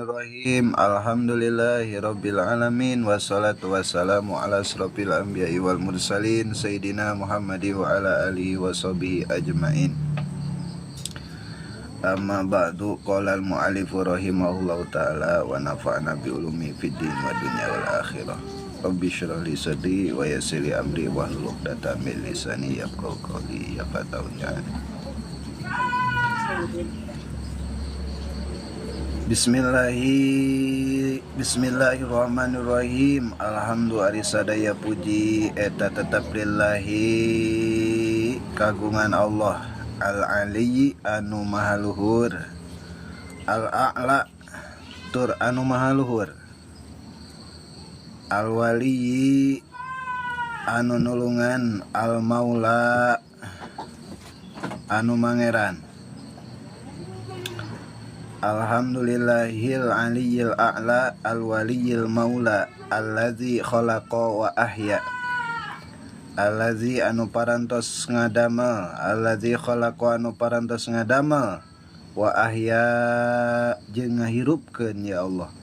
Bismillahirrahmanirrahim. Alhamdulillahirabbil alamin wassalatu wassalamu ala asrofil anbiya'i wal mursalin sayyidina Muhammadi wa ala alihi washabihi ajmain. Amma ba'du, qala al mu'allifu rahimahullahu taala wa nafa'na bi ulumi fid din wa dunya wal akhirah. Rabbi shrah li sadri wa yassir li amri wahlul 'uqdatam min lisani yafqahu qawli ya fatahun. Bismillahirrahmanirrahim. Alhamdulillah sadaya puji eta tetap lillahi kagungan Allah al-aliyyi anu maha luhur, al-a'la tur anu maha luhur, al-waliyyi anu nulungan, al-maula anu mangeran. Alhamdulillahil aliyyil a'la al-waliyil maula allazi khalaqa wa ahya, allazi anu parantos ngadamel, allazi khalaqa anu parantos ngadamel, wa ahya jeung ngahirupkeun ya Allah,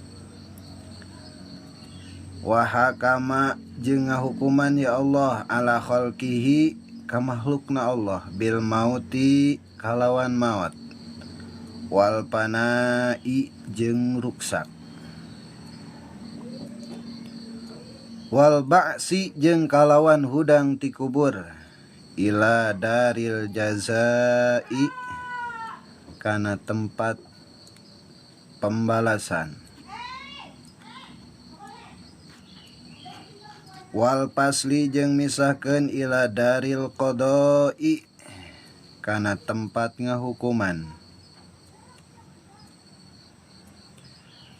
wa hakama jeung ngahukuman ya Allah ala khalqihi ka makhlukna Allah bil mauti kalawan maut wal panai jeung ruksak, wal ba'si jeung kalawan hudang ti kubur ila daril jazai kana tempat pembalasan, wal pasli jeung misahkeun ila daril qadai kana tempat ngahukuman,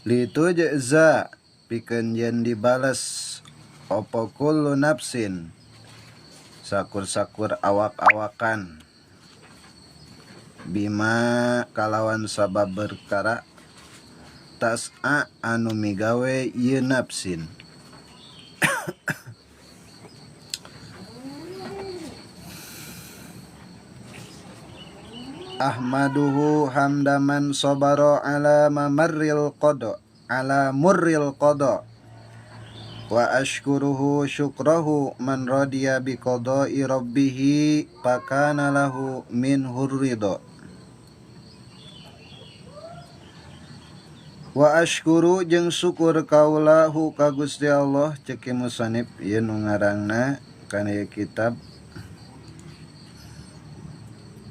litujza pikeun yen dibales apa kullu nafsin sakur-sakur awak-awakan bima kalawan sabab berkara tas'a anu migawe ieu nafsin. Ahmaduhu hamdaman sabara ala mamarril qada ala murril qada wa ashkuruhu syukrahu man radiya bi qada'i rabbih fakana lahu min hurridha. Wa ashkuru jeung syukur kaulahu ka Gusti Allah cek musanib ieu nu ngarangna kana ieu kitab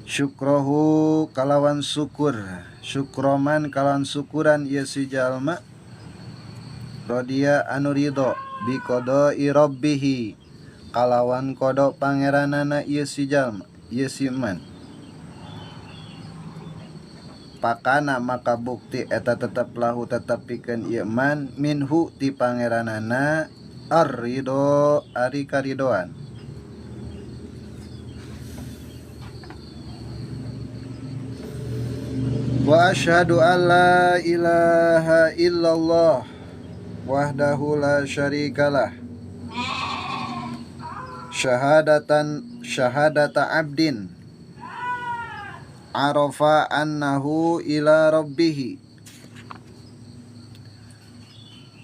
syukrohu kalawan syukur, syukroman kalawan syukuran ieu si jalma rodia anu ridho bi qada'i rabbih kalawan qada pangeranana ieu si jalma ieu si man, pakana maka bukti eta tetep lahu tetep pikeun ieu man minhu ti pangeranana ar-ridho ari karidoan. Wa asyhadu an la ilaha illallah wahdahu la syarikalah syahadatan syahadata abdin arafa annahu ila rabbih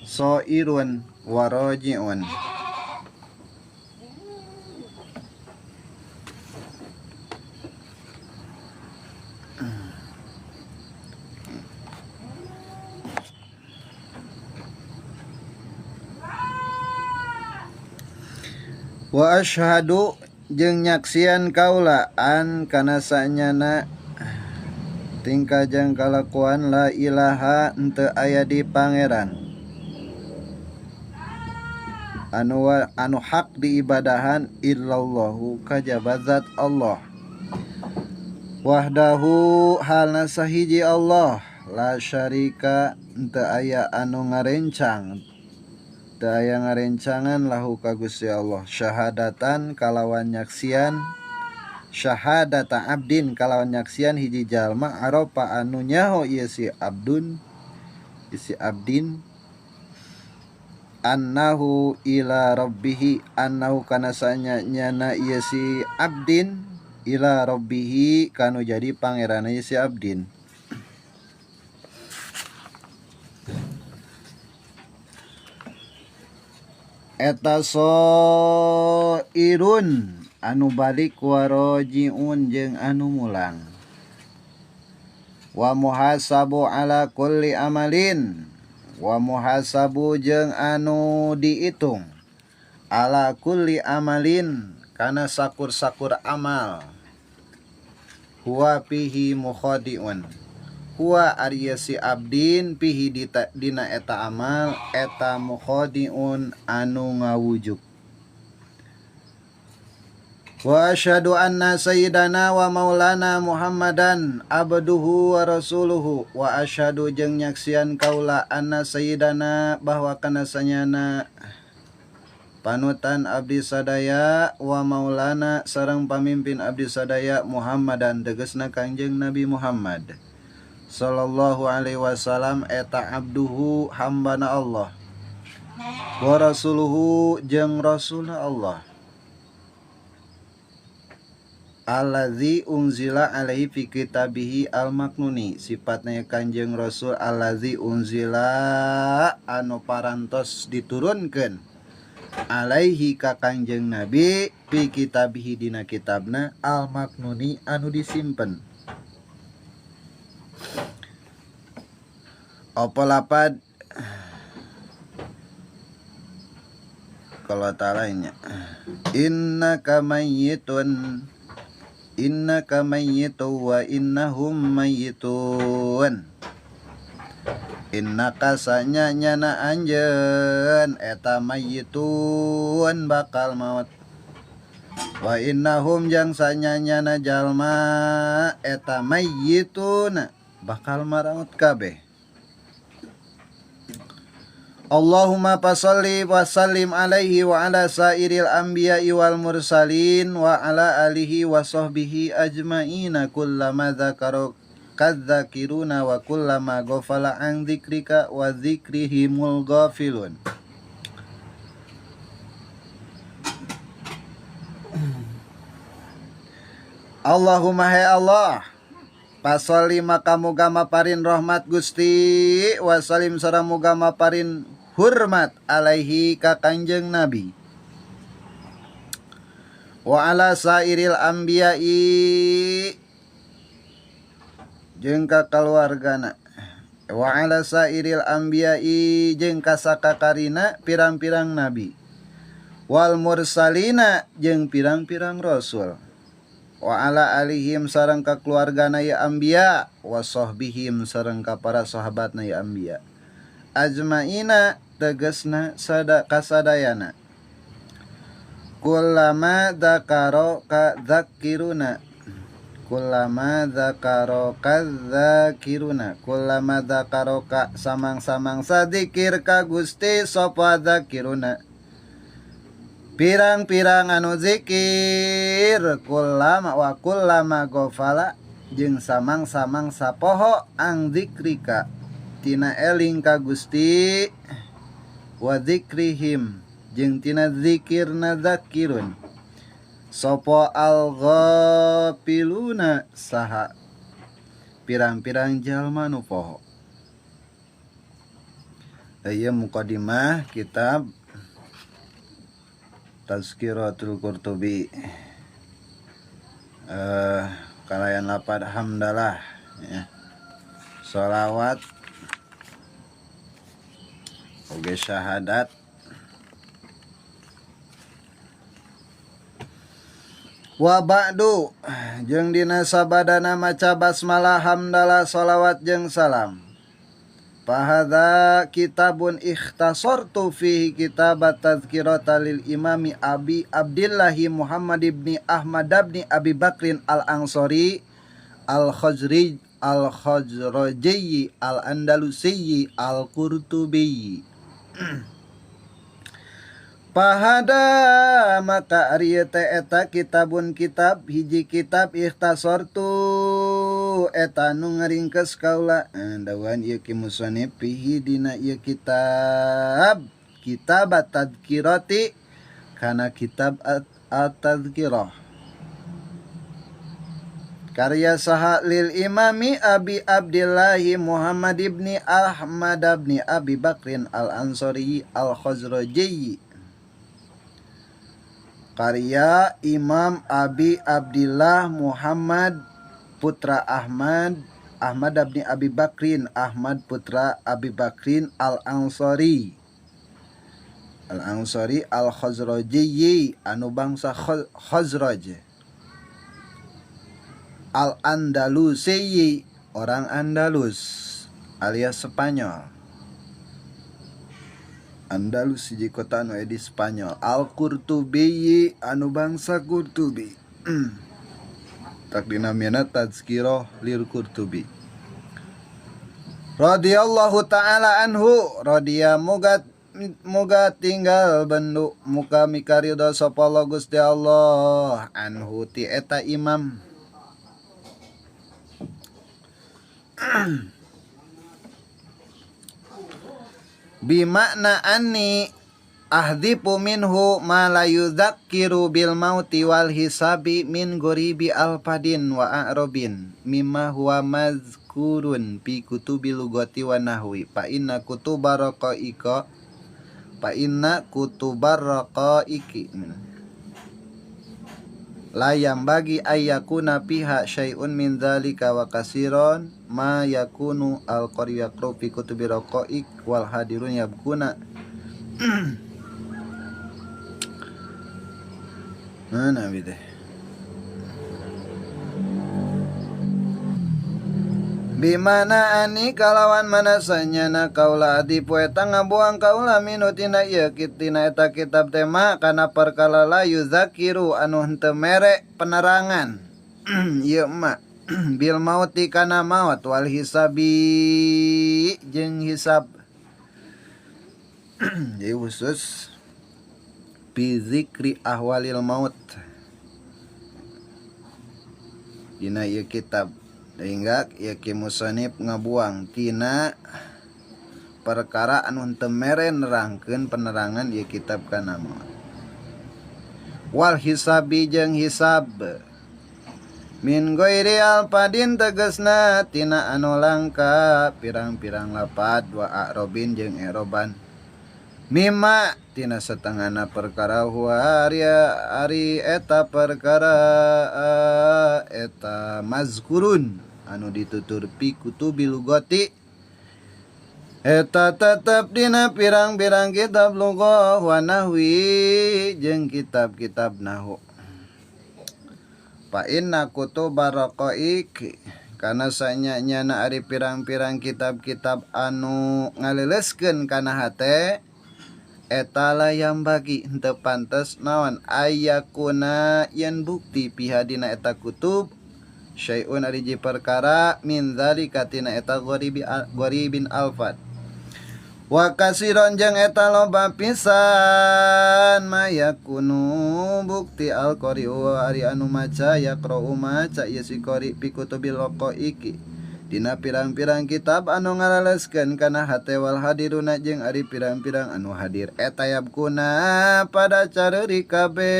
sairun wa raji'un. Wa asyhadu jeung nyaksian kaula an kana sanyana tingkah jeung kalakuan la ilaha henteu aya di pangeran anu anu hak diibadahan illallahu kajaba zat Allah wahdahu halna sahiji Allah la syarika henteu aya anu ngarencang daya ngarencangan lahu ka Gusti Allah syahadatan kalawan nyaksian syahadata abdin kalawan nyaksian hiji jalma aropa anu nyaho ieu si abdun si abdin annahu ila rabbih annahu kana sanya nyana ieu si abdin ila rabbih kanu jadi pangeranna ieu si abdin. Eta soirun anu balik warojiun jeung anu mulang. Wa muhasabu ala kulli amalin wa muhasabu jeung anu diitung ala kulli amalin kana sakur-sakur amal. Huwa fihi mukhadiun huwa ari si abdin fihi dina eta amal eta mukhadiun anu ngawujuk. Wa asyhadu anna sayyidana wa maulana Muhammadan abduhu wa rasuluhu wa asyhadu jeung nyaksian kaula anna sayyidana bahwa kana sanyana panutan abdi sadaya wa maulana sareng pamimpin abdi sadaya Muhammadan tegasna Kangjeng Nabi Muhammad sallallahu alaihi wasallam eta abduhu hambana Allah wa rasuluhu jeung rasulna Allah allazi unzila alaihi fi kitabihi al-maknuni sifatna Kanjeng Rasul allazi unzila anu parantos diturunkeun alaihi ka Kanjeng Nabi fi kitabihi dina kitabna al-maknuni anu disimpen. Apa lapad kalau ta'alanya innaka mayyitun innaka mayyitu wa innahum mayyitun innaka sanya nyana anjeun eta mayyitun bakal maut wa innahum jang sanya nyana jalma eta mayyitun bakal maraut kabeh. Allahumma fasalli wa sallim alaihi wa ala sairil anbiya'i wal mursalin wa ala alihi wa sahbihi ajma'ina kullama dzakara kadzakiruna wa kullama ghafala an dzikrika wa dzikrihimul ghafilun. Allahumma hai Allah fasalli maka muga maparin rahmat Gusti wa salim sareng muga maparin hormat alaihi ka Kanjeng Nabi wa ala sairil anbiya'i jeung ka kaluargana wa ala sairil anbiya'i jeung ka sakakarina pirang-pirang nabi wal mursalina jeung pirang-pirang rasul wa ala alihim sareng ka keluargana ya anbiya wa sahbihim sareng ka para sahabatna ya anbiya ajmaina tegasna sada kasadayana kullama dzakara ka dzakiruna kullama dzakara ka dzakiruna kullama dzakara ka samang-samang sadzikir ka Gusti sapa dzakiruna pirang-pirang anu zikir kullama wa kullama ghafala jeung samang-samang sapoho ang zikrika tina eling ka Gusti wa zikrihim jeung tina zikirna zakirun sapa al-ghafiluna saha pirang-pirang jalma nu poho. Ieu mukadimah kitab Tazkiratul Qurtubi. Kalayan lapad hamdalah ya. Sholawat oge syahadat wa ba'du jeung dina sabadana maca basmalah hamdalah sholawat jeung salam. Fahadza kitabun ikhtasartu fihi kitabat tazkirata lil imami Abi Abdillahi Muhammad ibni Ahmad ibni Abi Bakrin al-Ansari al-Khazraj al-Khazraji al-Andalusi al-Qurtubi. Pahada maka ari teh eta kitabun kitab hiji kitab ikhtasartu eta nu ngaringkes kaula dawan ieu ki musannif fihi dina ieu kitab kitab at-tadhkirati kana kitab at-tadhkirah karya saha lil imami Abi Abdillahi Muhammad ibni Ahmad ibni Abi Bakrin al-Ansari al-Khazraji. Karya Imam Abi Abdillah Muhammad putra Ahmad, Ahmad bin Abi Bakrin, Ahmad putra Abi Bakrin Al-Ansari. Al-Ansari Al-Khazraji anu bangsa Khazraj. Al-Andalusi orang Andalus alias Spanyol. Andalus hiji kota anu aya di Spanyol. Al-Qurtubi anu bangsa Qurtubi. Tak dinamina Tazkirah lil Qurtubi. Radhiyallahu ta'ala anhu, radhiya moga tinggal bendu muka mikaridho sapa Allah Gusti Allah anhu ti eta imam. Bimakna anni ahdzifu minhu ma la yudzakkiru bil mauti wal hisabi min ghoribi alfadin wa a'rabin mimma huwa mazkurun fi kutubi lugati wa nahwi fa inna kutubaraqaika fa inna kutubaraqaiki la bagi ayyakuna fiha syai'un min dzalika wa kasiron ma yakunu al qari yaqra fi kutubi raqaiq wal hadirun yabkuna. Mana bide bimana ani kalawan mana sanyana kaula adipu eta ngabuang kaula minutina ieu tina eta kitab tema kana perkara la yuzakiru anu henteu mere penerangan ieu mah bil mauti kana maut wal hisabi jeung hisab. Jadi khusus bi zikri ahwalil maut dina ieu kitab sehingga ieu ki musannif ngabuang tina perkara anu henteu mere nerangkeun penerangan ieu kitab kana maut wal hisabi jeung hisab min ghairi alfadin tegasna tina anu langka pirang-pirang lapad wa a'robin jeung i'roban mimma tina setengahna perkara huwa ari eta perkara eta mazkurun anu ditutur pi kutubi lugati eta tetep dina pirang-pirang kitab lughah wa nahwi jeung kitab-kitab nahwu. Fa inna kutubaraqaik kana sanyana ari pirang-pirang kitab-kitab anu ngaleleuskeun kana hate eta la yang bagi henteu pantes naon ayakuna yen bukti piha dina eta kutub syai'un ari hiji perkara min zalika tina eta gharibin alfad wa kasiron jeung eta loba pisan mayakunu bukti alqari'u ari anu maca yaqra'u maca ieu si qari fi kutubil raqaiqi dina pirang-pirang kitab anu ngalaleskeun kana hate wal hadiruna jeung ari pirang-pirang anu hadir eta yabkuna pada careuri kabeh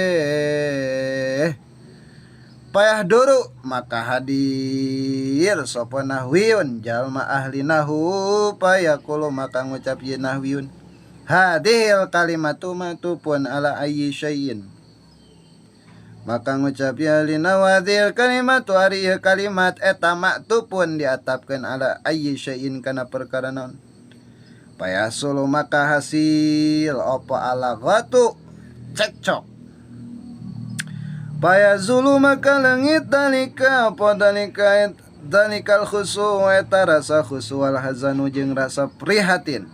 payah duru maka hadir sapa nahwiun jalma ahli nahu payaqulu maka ngucap ye nahwiun hadil kalimatu matupun ala ayyi syai'in maka ngucap ya linawadil kalimatu ari ieu kalimat eta maktupun diatapkeun ala ayyi syai'in kana perkara naon payasulu maka hasil apa ala ghatu cekcok payazulu maka leungit dalika apa dalika dalikal khusu eta rasa khusu wal hazanu jeung rasa prihatin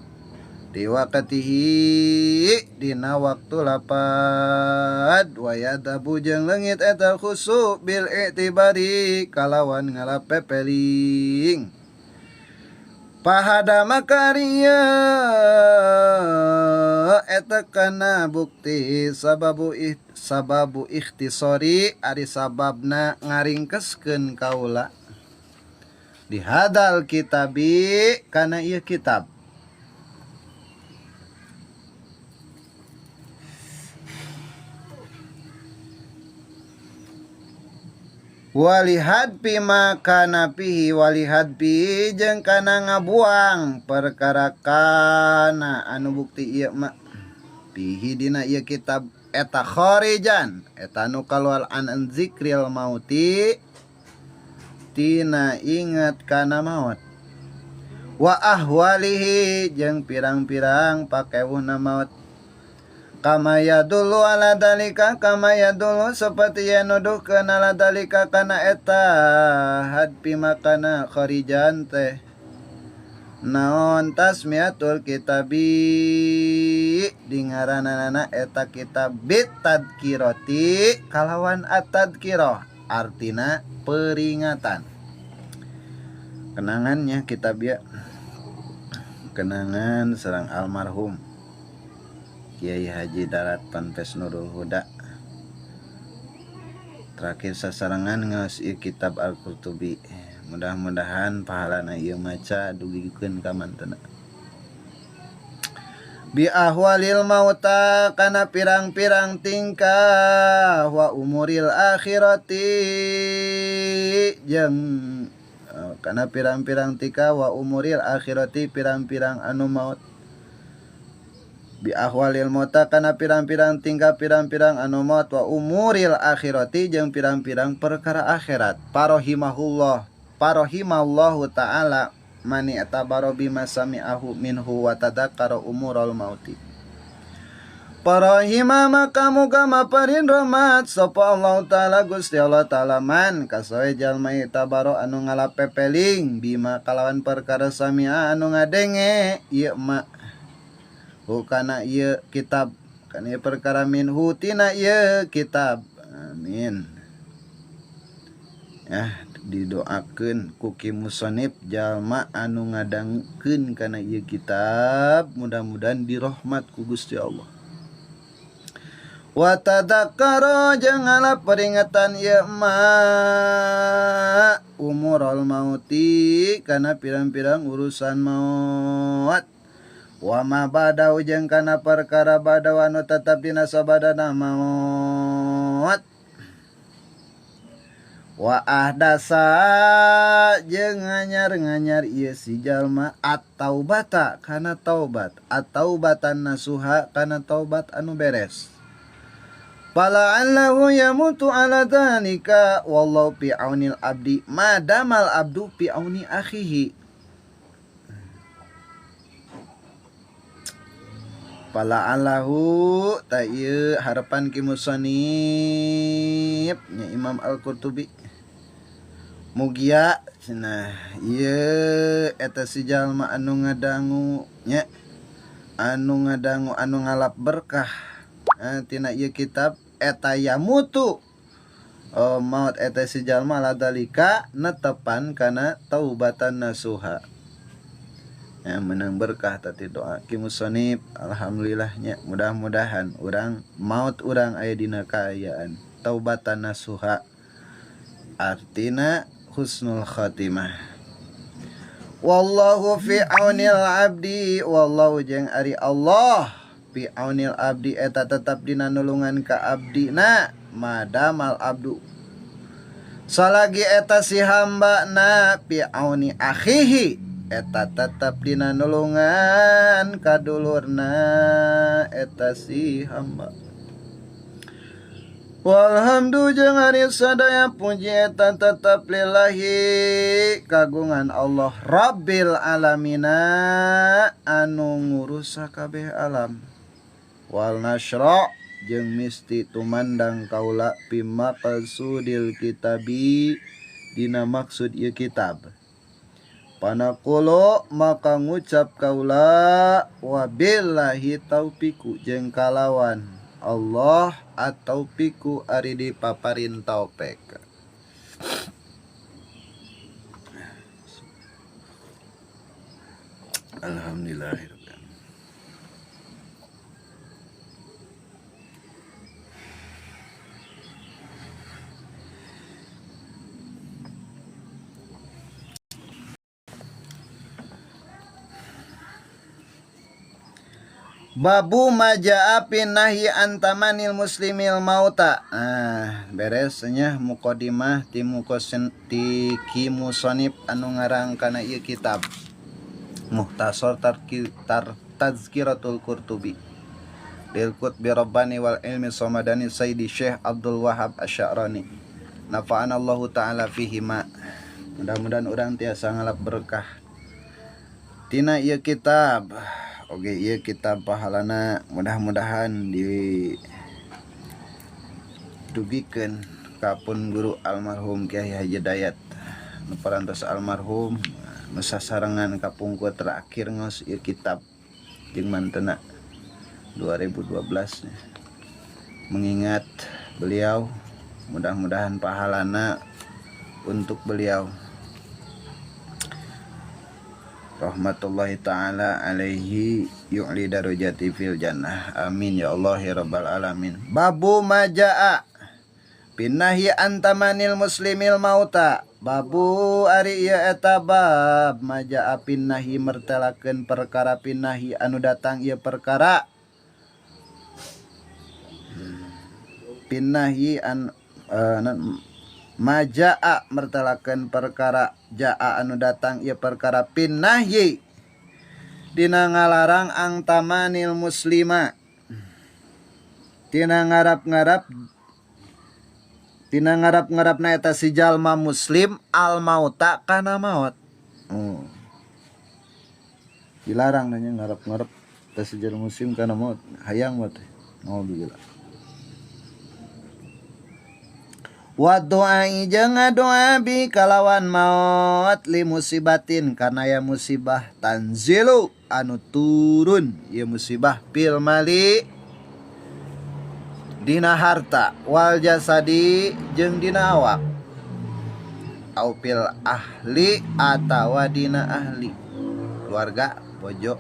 di waqtihi dina waktu lapad wayadabu jeung leungit eta khusu bil i'tibari kalawan ngalapepeling pahada maka ari eta kana bukti sababu ikhtisori ari sababna ngaringkeskeun kaula dihadal kitabi kana ieu kitab. Walihad pi maka napihi walihad pi jeung kana ngabuang perkara kana anu bukti ieu mah pihi dina ieu kitab Eta kharijan eta nu kaluar an zikril mauti tina ingat kana maut wa ahwalihi jeung pirang-pirang pakewuhna maut. Kama yadullu ala dalika kama yadullu seperti yen nuduhkeun ala dalika kana eta hadpi makana kharijan teh naon tasmiatul kitabi dingaranana eta kitab bitadkirati kalawan atadkirah artina peringatan. Kenangannya kitab ya, kenangan serang almarhum Kiai Haji Darat Panpes Nurul Huda. Terakhir sasarengan ngaos ieu kitab Al-Qurtubi. Mudah-mudahan pahalana ieu maca dugikeun ka mantena. Bi ahwalil mauta kana pirang-pirang tingkah wa umuril akhirati jeung kana pirang-pirang tingkah wa umuril akhirati pirang-pirang anu maut. Bi ahwalil mauta kana pirang-pirang tingkah pirang-pirang anu maut wa umuril akhirati jeung pirang-pirang perkara akhirat. Parohimahullah parohimallahu ta'ala mani atabaro bima sami'ahu minhu wa tadakkara umurul mauti. Parahima maka muga maparin rahmat sapa Allah ta'ala Gusti Allah ta'ala man kasoe jalma itabaro anu ngalapepeling bima kalawan perkara sami'a anu ngadenge ieu ma hukana ieu kitab kana ieu perkara minhu tina ieu kitab. Amin. Ya, didoakeun ku ki musonib jalma anu ngadangukeun kana ieu kitab mudah-mudahan dirahmat ku Gusti Allah. Wa tadakkara jeung ngalap peringatan ieu ma umurul mauti kana pirang-pirang urusan maut. Wa ma badau jeung kana perkara badau anu tetep dina sabadana maut. Wa ahdasa jeung nganyar-nganyar ieu si jalma at-taubata kana taubat, at-taubatan nasuha kana taubat anu beres. Fala'allahu yamutu ala dzalika wallahu fi aunil abdi madamal abdu fi auni akhihi. Fala'allahu ta ieu harapan ki musannif nya Imam Al-Qurtubi. Mugia cenah ieu eta si jalma anu ngadangu nya anu ngadangu anu ngalap berkah tina ieu kitab eta yamutu maut eta si jalma ladalika netepan kana taubatan nasuha. Ya, menang berkah tadi doa ki musonib. Alhamdulillahnya mudah-mudahan urang maut urang aya dina kaayaan taubatan nasuha artina husnul khatimah. Wallahu fi aunil abdi wallahu jeung ari Allah fi aunil abdi eta tetap dina nulungan ka abdina madamal abdu salagi eta si hamba na fi auni akhihi eta tetap dina nulungan kadulurna eta si hamba. Walhamdu jeung ari sadaya puji eta tetap lillahi kagungan Allah Rabbil alamina anu ngurus sakabeh alam. Wal nashra jeung misti tumandang kaula pimaqsudil kitabi dina maksud ieu kitab. Panaqulu maka ngucap kaula wabillahi taufiku jeung kalawan Allah atau piku ari dipaparin taufik. Alhamdulillah. Babu majaa pin nahyi antamanil muslimil mauta. Ah, beresnya muqaddimah ti mukosen ti ki musonib anu ngarang kana ieu kitab. Muhtasar Tazkiratul Qurtubi. Lil Qutbi Rabbani wal Ilmi Somadani Sayyidi Syekh Abdul Wahab Asy'arani. Nafa'ana Allahu ta'ala fihi ma. Mudah-mudahan urang tiasa ngalap berkah tina ieu kitab. Oge ieu kitab pahalana mudah-mudahan didugikeun ka pun guru almarhum Kiai Haji Dayat. Nu parantos almarhum nu sasarengan kapungkur terakhir ngos ieu kitab jeung mantena 2012. Mengingat beliau, mudah-mudahan pahalana untuk beliau rahmatullahi taala alaihi yu'li darajati fil jannah. Amin ya Allah ya rabbal alamin. Babu majaa binahi antamanil muslimil mauta. Babu ari ieu eta bab majaa pinahi mertelakeun perkara pinahi anu datang ieu perkara pinahi an majaa mertelakeun perkara jaa anu datang ieu perkara pinahi dina ngalarang angtamanil muslima tina ngarap-ngarap tina ngarap-ngarapna eta si jalma muslim al mauta kana maut. Dilarang nanya ngarap-ngarap eta si jalma muslim kana maut, hayang mah teh. Naudzubillah. Wa doa jeung ngadoa bi kalawan maut li musibatin kana ya musibah tanzilu anu turun ieu musibah fil mali dina harta wal jasadi jeung dina awak au fil ahli atawa dina ahli keluarga bojo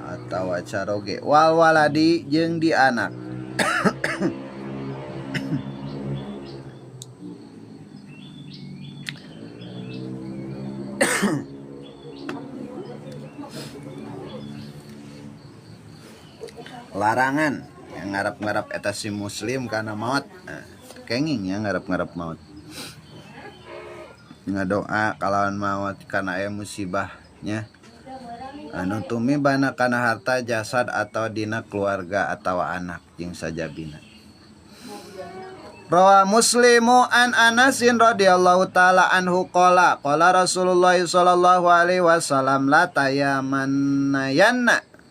atawa caroge wal waladi jeung di anak. Larangan yang ngarap-ngarap eta si muslim kana maut, kenging ya ngarap-ngarap maut, ngadoa kalawan maut kana aya musibahnya anu tumibana kana harta jasad atau dina keluarga atau anak jeung sajabina. Rawa Muslimu an Anasin radhiyallahu taala anhu qala qala Rasulullah sallallahu alaihi wasallam la tayamanna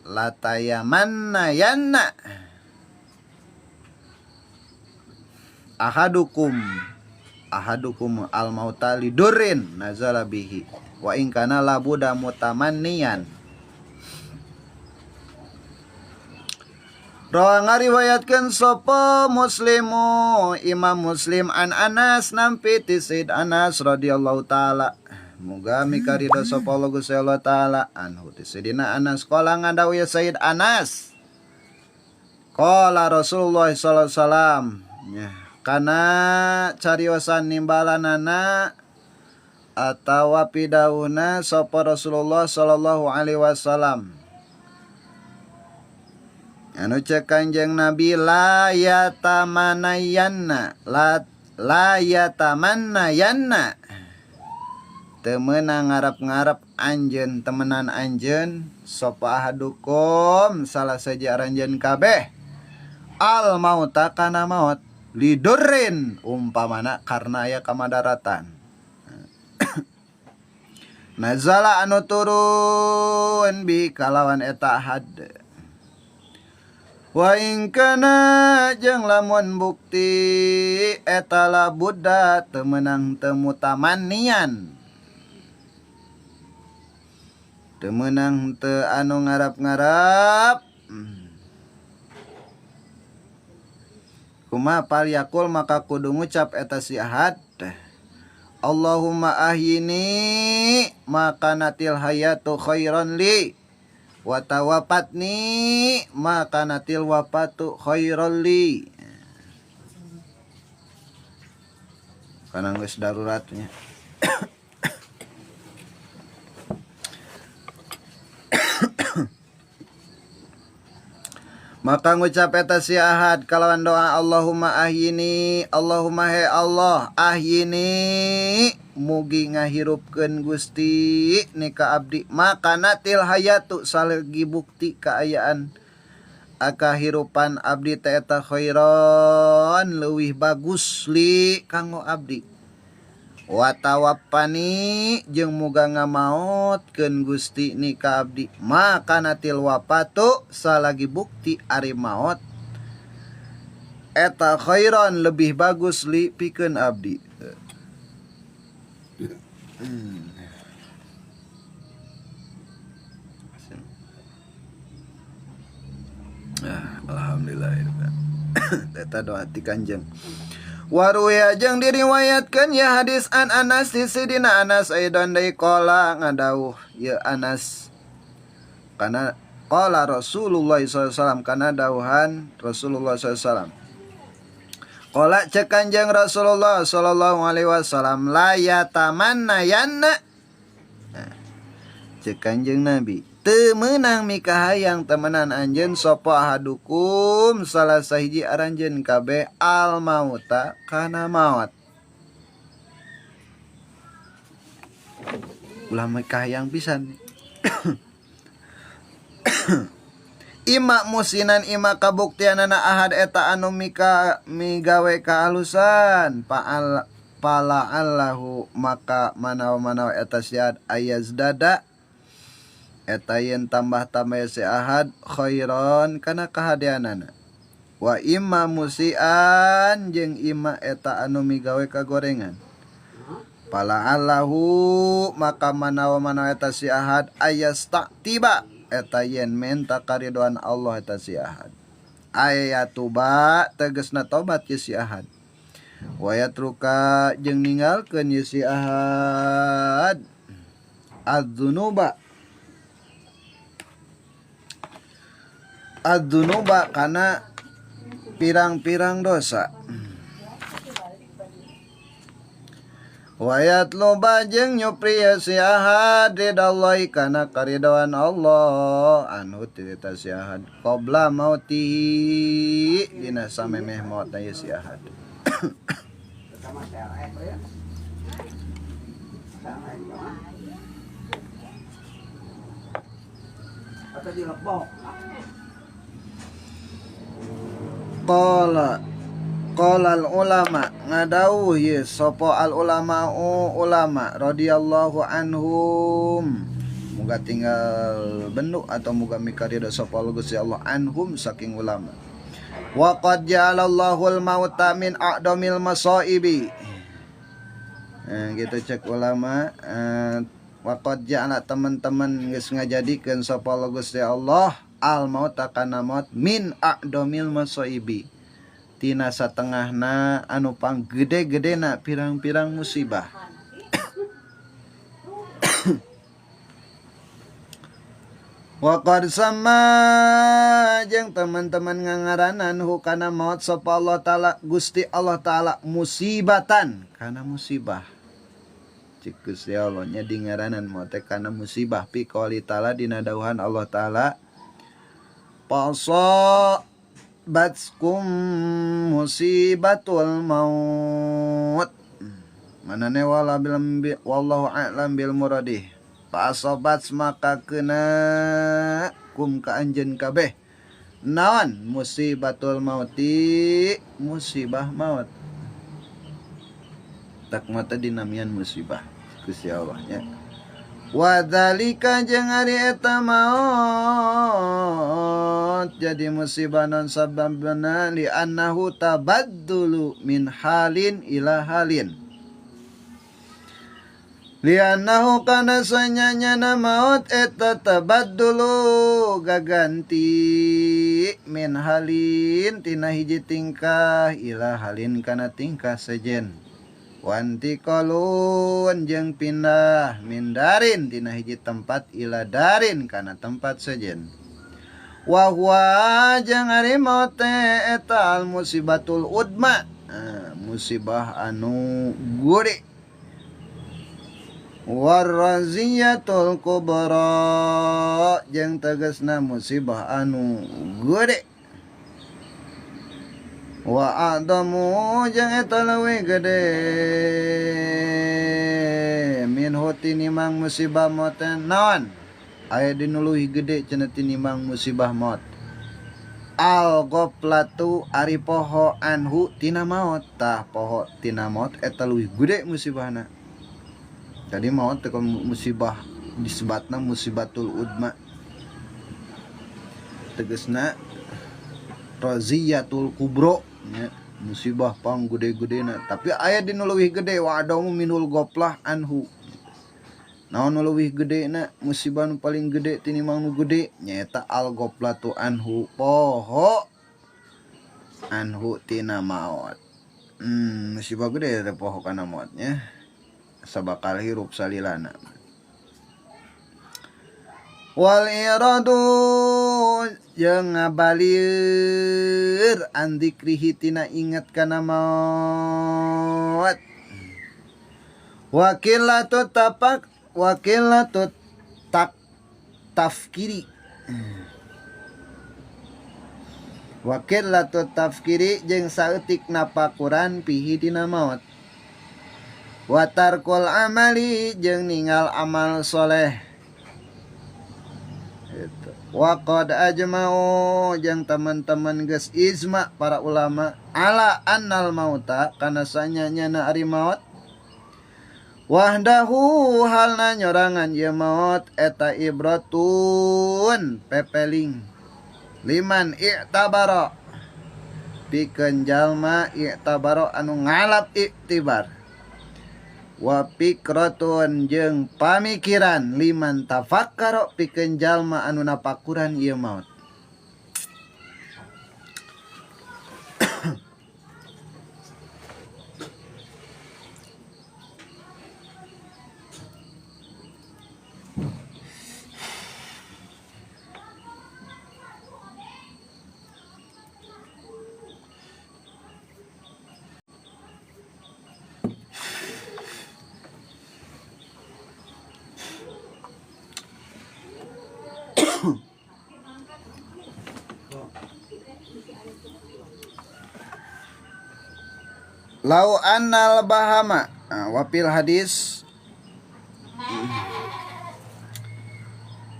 la tayamanna yanna ahadukum ahadukum al mauta lidurin nazala bihi wa in kana labuda mutamanniyan. Rawa ngariwayatkeun sapa Muslimu Imam Muslim an Anas nampi ti Sayyid Anas radhiyallahu taala muga mikaridho sapa Allah Gusti Allah taala anhu ti Sayyidina Anas qala ngadawu ya Sayyid Anas qala Rasulullah sallallahu alaihi wasallam ya kana cariosan nimbalanana atawa pidawuhna sapa Rasulullah sallallahu alaihi wasallam anu cek Kanjeng Nabi la yatamanayanna la yatamannayanna teu meunang ngarep-ngarep anjeun temenan anjeun sapa ahadukum salah saja aranjeun kabeh al mauta kana maut lidurin umpamana karena aya kamadaratan. Nazala anu turun bi kalawan eta ahad wa in kana jeung lamun bukti eta la buddha teu meunang teu mutamannian teu meunang teu anu ngarap-ngarap kumaha palyakul maka kudu ngucap eta si ahad Allahumma ahyini maka natil hayatu khairan li wa tawafatni maka natil wafatu khairan li. Karena geus daruratnya. Maka ngucap eta si ahad kalawan doa Allahumma ahyini Allahumma he Allah ahyini mugi ngahirupkeun Gusti ni ka abdi maka natil hayatu salegi bukti kaayaan Kahirupan abdi teh eta khairon leuwih bagus li kanggo abdi wa tawaffani jeung muga ngamaotkeun Gusti ni ka abdi makanatil wafatu salagi bukti ari maot eta khairon lebih bagus li pikeun abdi. Alhamdulillah eta doa ti Kanjeng. Waruya jeung diriwayatkeun ya hadis an Anas ti Sidina Anas aidan deui qala ngadawuh ya Anas kana qala Rasulullah sallallahu alaihi wasallam kana dawuhan Rasulullah sallallahu alaihi wasallam qala cek Kanjeng Rasulullah sallallahu alaihi wasallam la yatamanna yanna. Nah, cek Kanjeng Nabi teu meunang mikahayang temenan anjeun sapa ahadukum salah sahiji aranjeun kabeh al mauta kana maot. Ulah mikahayang pisan. Ima musinan ima kabuktianana ahad eta anu mika migawe kaalusan paal pala allahu maka manawa-manawa eta siad ayazdada eta yen tambah-tambah si ahad khairon kana kahadeanana wa imma musian jeung ima eta anu migawe kagorengan pala allahu maka manawa-manawa eta si ahad ayastatiba eta yen menta karidoan Allah eta si ahad ayatuba tegasna tobat ye si ahad wa yatruka jeung ninggalkeun ye si ahad adzunuba adzunuba kana pirang-pirang dosa wayat loba jeung nyupri si ahad ridallahi kana karidoan Allah anu ti si ahad qabla mautihi dina samemeh maotna ye si ahad. Qala qala al ulama ngadawuh ye sapa al ulama ulama radhiyallahu anhum muga tinggal bendu atau muga mikaridho sapa Gusti Allah anhum saking ulama. Wa qad ja'alallahu al mauta min a'damil masaibi. Gitu cek ulama, wa qad ja'ala teman-teman geus ngajadikeun sapa Gusti Allah al mauta kana maut min a'damil masaibi tina satengahna anu panggede-gedena pirang-pirang musibah. Wa qad sama jeung teman-teman ngangaranan hu kana maut sapa Allah taala Gusti Allah taala musibatan kana musibah. Cik Gusti Allah nya dingaranan maut teh kana musibah pi qouli taala dina dawuhan Allah taala paso batskum musibatul maut manane wala bil wallahu a'lam bil muradih pasobat maka kena kum ka anjeun kabeh naon musibatul mauti musibah maut tak mata dinamian musibah Gusti Allah nya. Wa dzalika jeung ari eta maut jadi musibah non sababna li annahu tabaddulu min halin ila halin. Lianahu kana sanyanyana maut eta tabaddulu gaganti min halin tina hiji tingkah ila halin kana tingkah sejen. Wanti kolun jeung pindah min darin tina hiji tempat ila darin kana tempat sejen. Wa huwa jeung ari maut eta al musibatul udma, musibah anu gede. Warraziyatul kubra jeung tegasna musibah anu gede. Wa adamu jeung eta leuwih gede minhu tinimang musibah maut naon aya dinu leuwih gede cenah tinimang musibah maut. Al ghaflatu ari poho anhu tina maot. Tah poho tina maot eta leuwih gede musibahna. Jadi maot teh musibah disebatna musibatul udma. Tegesna raziyatul kubro nya, musibah pang gede-gedena. Tapi aya dinu leuwih gede wa adamu minul ghaflah anhu. Naon nu leuwih gedena musibah nu paling gede tinimbang nu gede nyaeta al ghaflatu anhu poho anhu tina maot. Musibah gede teh poho kana maot nya. Sabakal hirup salilana. Wal iradu jeung ngabalir an dzikrihi tina inget kana maot. Wakilatu tapak wakilatu tak tafkiri. Wakilatu tafkiri jeung saeutik napakuran pihi dina maot. Watarkul amali jeung ninggal amal soleh. Itu. Waqad ajma'u jeung teman-teman geus ijma para ulama ala annal mauta kana sanyanya ari maot. Wahdahu halna nyorangan ieu maot eta ibratun pepeling liman i'tabara pikeun jalma i'tabara anu ngalap iktibar wa fikratun jeung pamikiran liman tafakkara pikeun jalma anu napakuran ieu maot. Lau annal bahama wapil hadis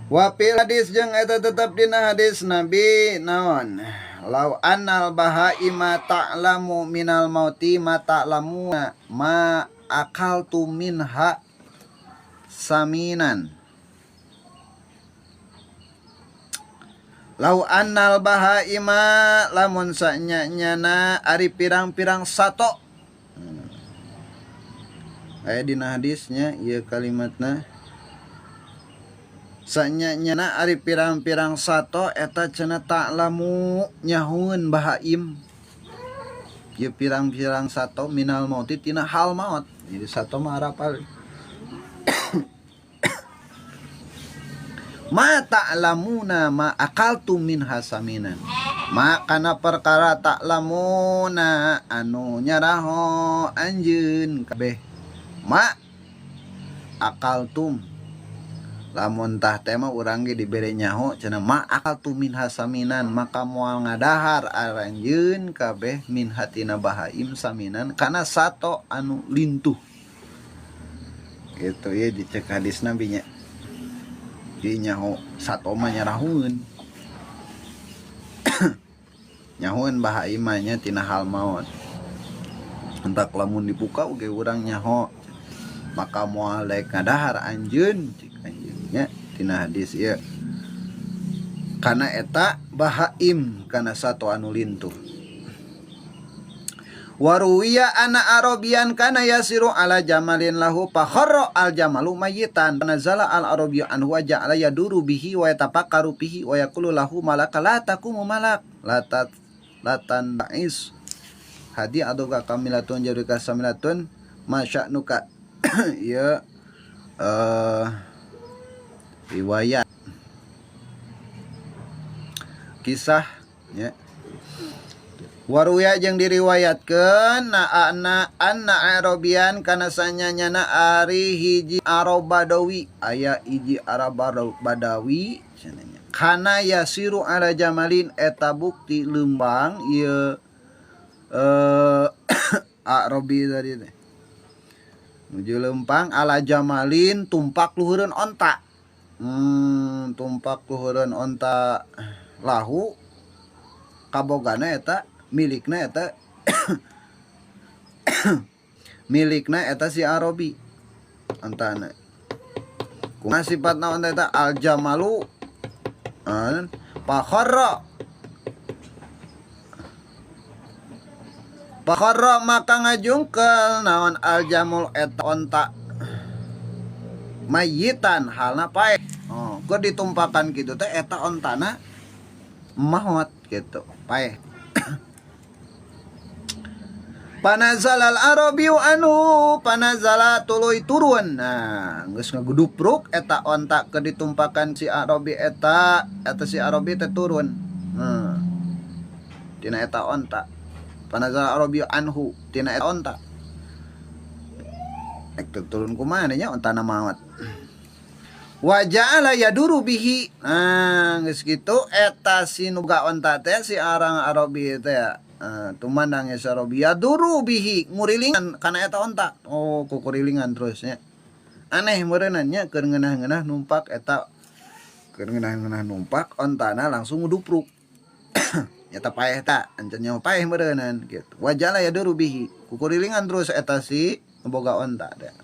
wapil hadis jeung eta tetep dina hadis Nabi naon lau annal bahaima ta'lamu minal mauti ma ta'lamu ma akaltu minha saminan. Lau annal bahaima lamun sanya-nyana ari pirang-pirang sato. Aya dina hadisnya ieu kalimatna. Sanya-nyana ari pirang-pirang sato eta cenah ta'lamu nyahueun bahaim. Ieu pirang-pirang sato minal mauti tina hal maut. Jadi sato mah arapal. Ma ta'lamuna ma akaltu min hasaminan. Ma kana perkara ta'lamuna anu nyaraho anjeun kabeh. Ma akaltum lamun tah teh mah urang ge dibere nyaho cenah ma akaltu min hasaminan maka moal ngadahar aranjeun kabeh min hatina bahaim saminan kana sato anu lintuh. Gitu ya dicek hadis Nabi nya. Jadi nyaho sato mah nyarahueun. Nyahueun bahaim nya tina hal maot. Entak lamun dibuka oge urang nyaho maka moal daek ngadahar anjeun cik anjeun nya tina hadis ieu. Kana eta bahaim kana sato anu lintuh. Waruwiya ana arabian kana yasiru ala jamalin lahu fa kharra al jamalu mayitan nazala al arabiyyu anhu wa ja'ala yaduru bihi wa yatafakkaru bihi wa yaqulu lahu malaka la taqumu malak la latan ba'is hadi adoga kamilatun jarika samilatun masya'nuka. Ya riwayat kisah ya. Waruya jeung diriwayatkeun na anna anna arabian kana sanyanyana ari hiji Arab Badawi aya hiji Arab Badawi cenah kana yasiru ala jamalin eta bukti leumbang ieu Arabi tadi teh nuju leumpang ala jamalin tumpak luhureun onta. Tumpak luhureun onta lahu. Kabogana eta milikna eta milikna eta si Arabi ontana. Kumaha sifatna onta eta al jamalu fakharra fakharra maka ngajungkel naon al jamul eta onta mayitan halna paeh. Oh, keur ditumpakan kitu teh eta ontana maot gitu paeh. Panazalal arabiyu anu panazala tuluy turun. Nah, geus ngagudupruk eta onta keur ditumpakan si Arabi eta, eta si Arabi teh turun. Nah, tina eta onta. Panazala arabiyu anhu tina eta onta. Ek turun kumaha nya ontana maot. Wa ja'ala yaduru bihi. Nah, geus kitu eta si nu boga onta teh si arang Arabi teh. Tumandang si Arabi yaduru bihi ngurilingan kana eta onta. Oh, kukurilingan terus nya. Aneh meureunna nya keur ngeunah-ngeunah numpak eta keur ngeunah-ngeunah numpak ontana langsung ngudupruk. Nyata paeh ta, ancan nyawa paeh meureunnan kitu. Wa ja'ala yaduru bihi kukurilingan terus eta si nu boga onta teh.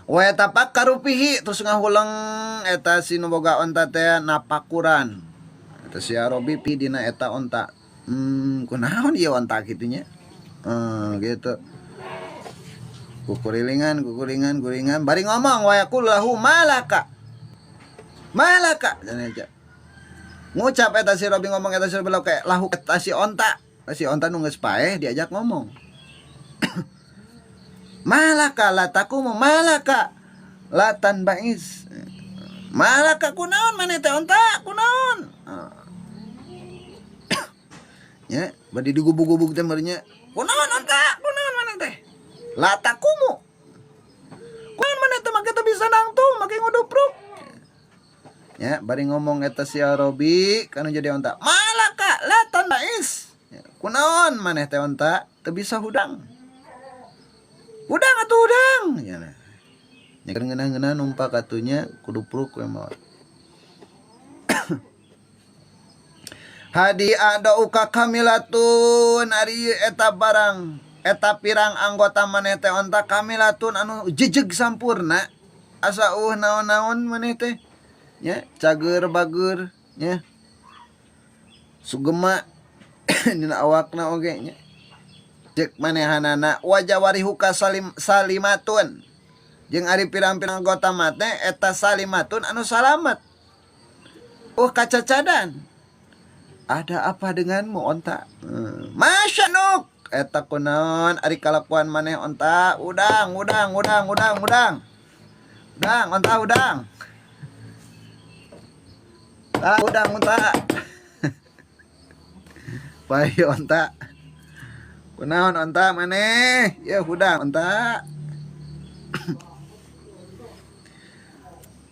Wa yatafakkaru fihi terus ngahuleng eta si nu boga onta teh napakuran. Eta si Arabi pi dina eta onta. Kunaon ieu onta kitu nya? Gitu. Kukurilingan, kukuringan, kuringan bari ngomong wa yaqulu lahu malaka. Malaka cenah aja. Ngucap eta si Robi ngomong eta si Robi lahu lahu eta si onta. Si onta nu geus paeh diajak ngomong. Malaka la taqumu malaka la tanbais. Malaka kunaon maneh teh onta kunaon. Nya bade digubug-gubug teh meureun nya. Kunaon onta kunaon maneh teh. La taqumu. Kunaon maneh teh make teu bisa nangtung make ngudupruk. Nya bari ngomong eta si Arabi kanu jadi onta. Malaka la tanbais. Kunaon maneh teh onta teu bisa hudang. Hudang atuh hudang nya. Nya keur ngeunah-ngeunah numpak atuh nya kudupruk we maot. Hadi adauka kamilatun ari eta barang eta pirang anggota maneh teh onta kamilatun anu jejeg sampurna asa eueuh naon-naon maneh teh nya cager bager nya sugema dina awakna oge nya cek manehanana wajawarihuka salim salimatun jeung ari pirang-pirang anggota mate eta salimatun anu salamet kacacadan ada apa denganmu onta masyanuk eta kunaon ari kalakuan maneh onta udang udang udang udang udang udang onta udang ah udang onta pai onta kunaon onta maneh ya hudang onta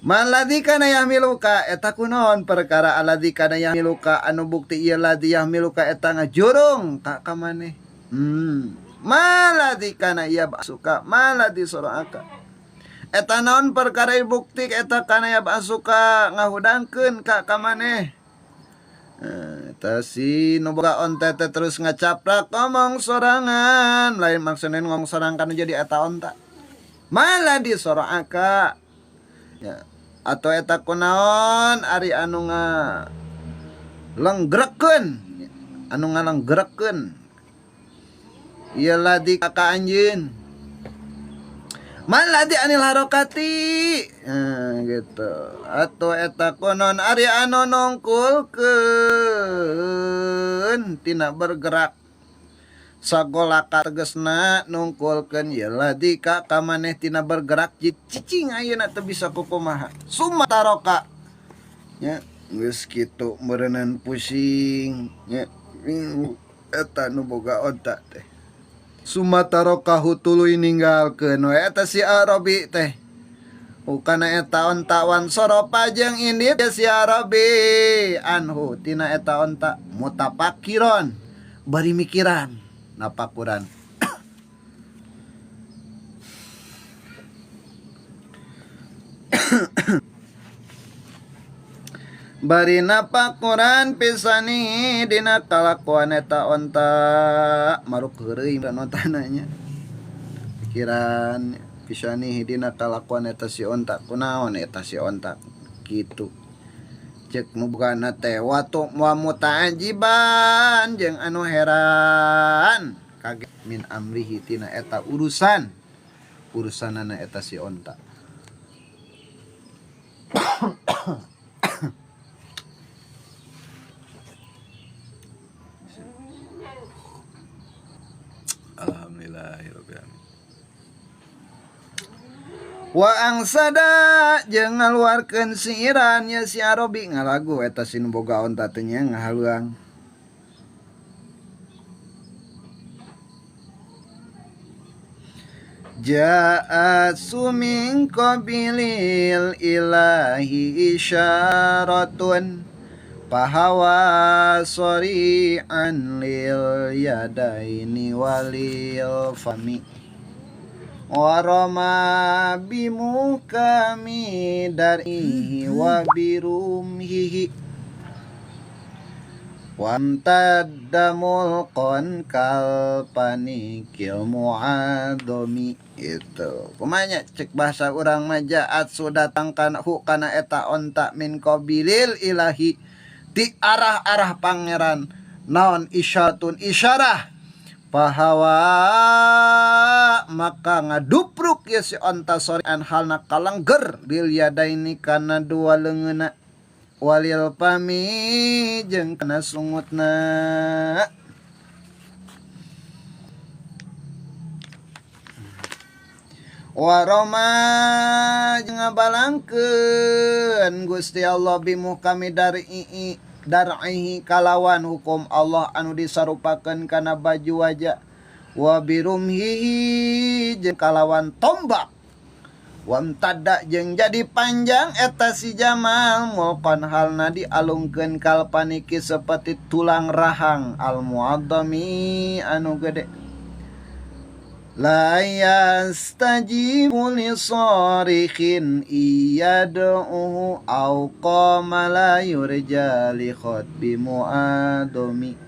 Maladzi kana yahmiluka eta kunaon perkara alladzi kana yahmiluka anu bukti ieu ladzi yahmiluka eta ngajurung ka ka maneh. Maladzi kana yab'asuka maladzi sara'aka. Eta naon perkara bukti eta kana yab'asuka ngahudangkeun ka ka maneh. Eta si nu boga onta teh terus ngacaprak ngomong sorangan lain maksudna ngomong sorangan kanu jadi eta onta. Maladzi sara'aka ya atau eta kunaon ari anu ngalenggrekeun anu ngalenggrekeun ieu ladzi ka anjeun maladzi anil harokati gitu atau eta kunaon ari anu nungkulkeun tina bergerak sagolaka tegesna nungkulkeun ieu ladzi ka ka maneh tina bergerak cicing ayeuna teu bisa kukumaha summa taroka nya geus kitu meureunnan pusing nya eta nu boga onta teh summa tarokahu tuluy ninggalkeun we eta si Arabi teh ukana eta onta wan soropa jeung indit si Arabi anhu tina eta onta mutafakiron bari mikiran napakuran. Bari napakuran pisani dina kalakuan eta onta maruk heureuy dan ontana nya. Pikiran pisani dina kalakuan eta si onta kunaon eta si onta kitu. Cek nu bogana teh watu wa muta'ajiban jeung anu heran kaget min amrihi tina eta urusan urusanana eta si onta. Alhamdulillahirabbil alamin. Wa angsada jeung ngaluarkeun siiran nya si Arabi ngalagu eta si nu boga onta teh nya ngahaluang. Ja'at min qabilil ilahi isyaratun pahawa sari'an lil yadaini walil fami warama bimukami darihi wa birumhihi wamtadda mulqan kal panikil mu'adhomi. Itu kumanya cek bahasa urang mah ja'at sudatang kana hu kana eta onta min qabilil ilahi ti arah-arah pangeran naon isyatun isyarah pahawa maka ngadupruk ya si onta sorian halna kalengger lil yadaini kana dua leungeunna walil pami jeung kana sungutna. Waroma jeung ngabalangkeun Gusti Allah bimuhkami dar'i dar'ihi kalawan hukum Allah anu disarupakeun kana baju wajah wa birumhihi jeung kalawan tombak wamtada jeung jadi panjang eta si Jamal mulqan halna dialungkeun kal paniki seperti tulang rahang al muaddami anu gede. La yastajibu li sarikhin iyad'uhu aw qama la yurja li khatbi mu'adami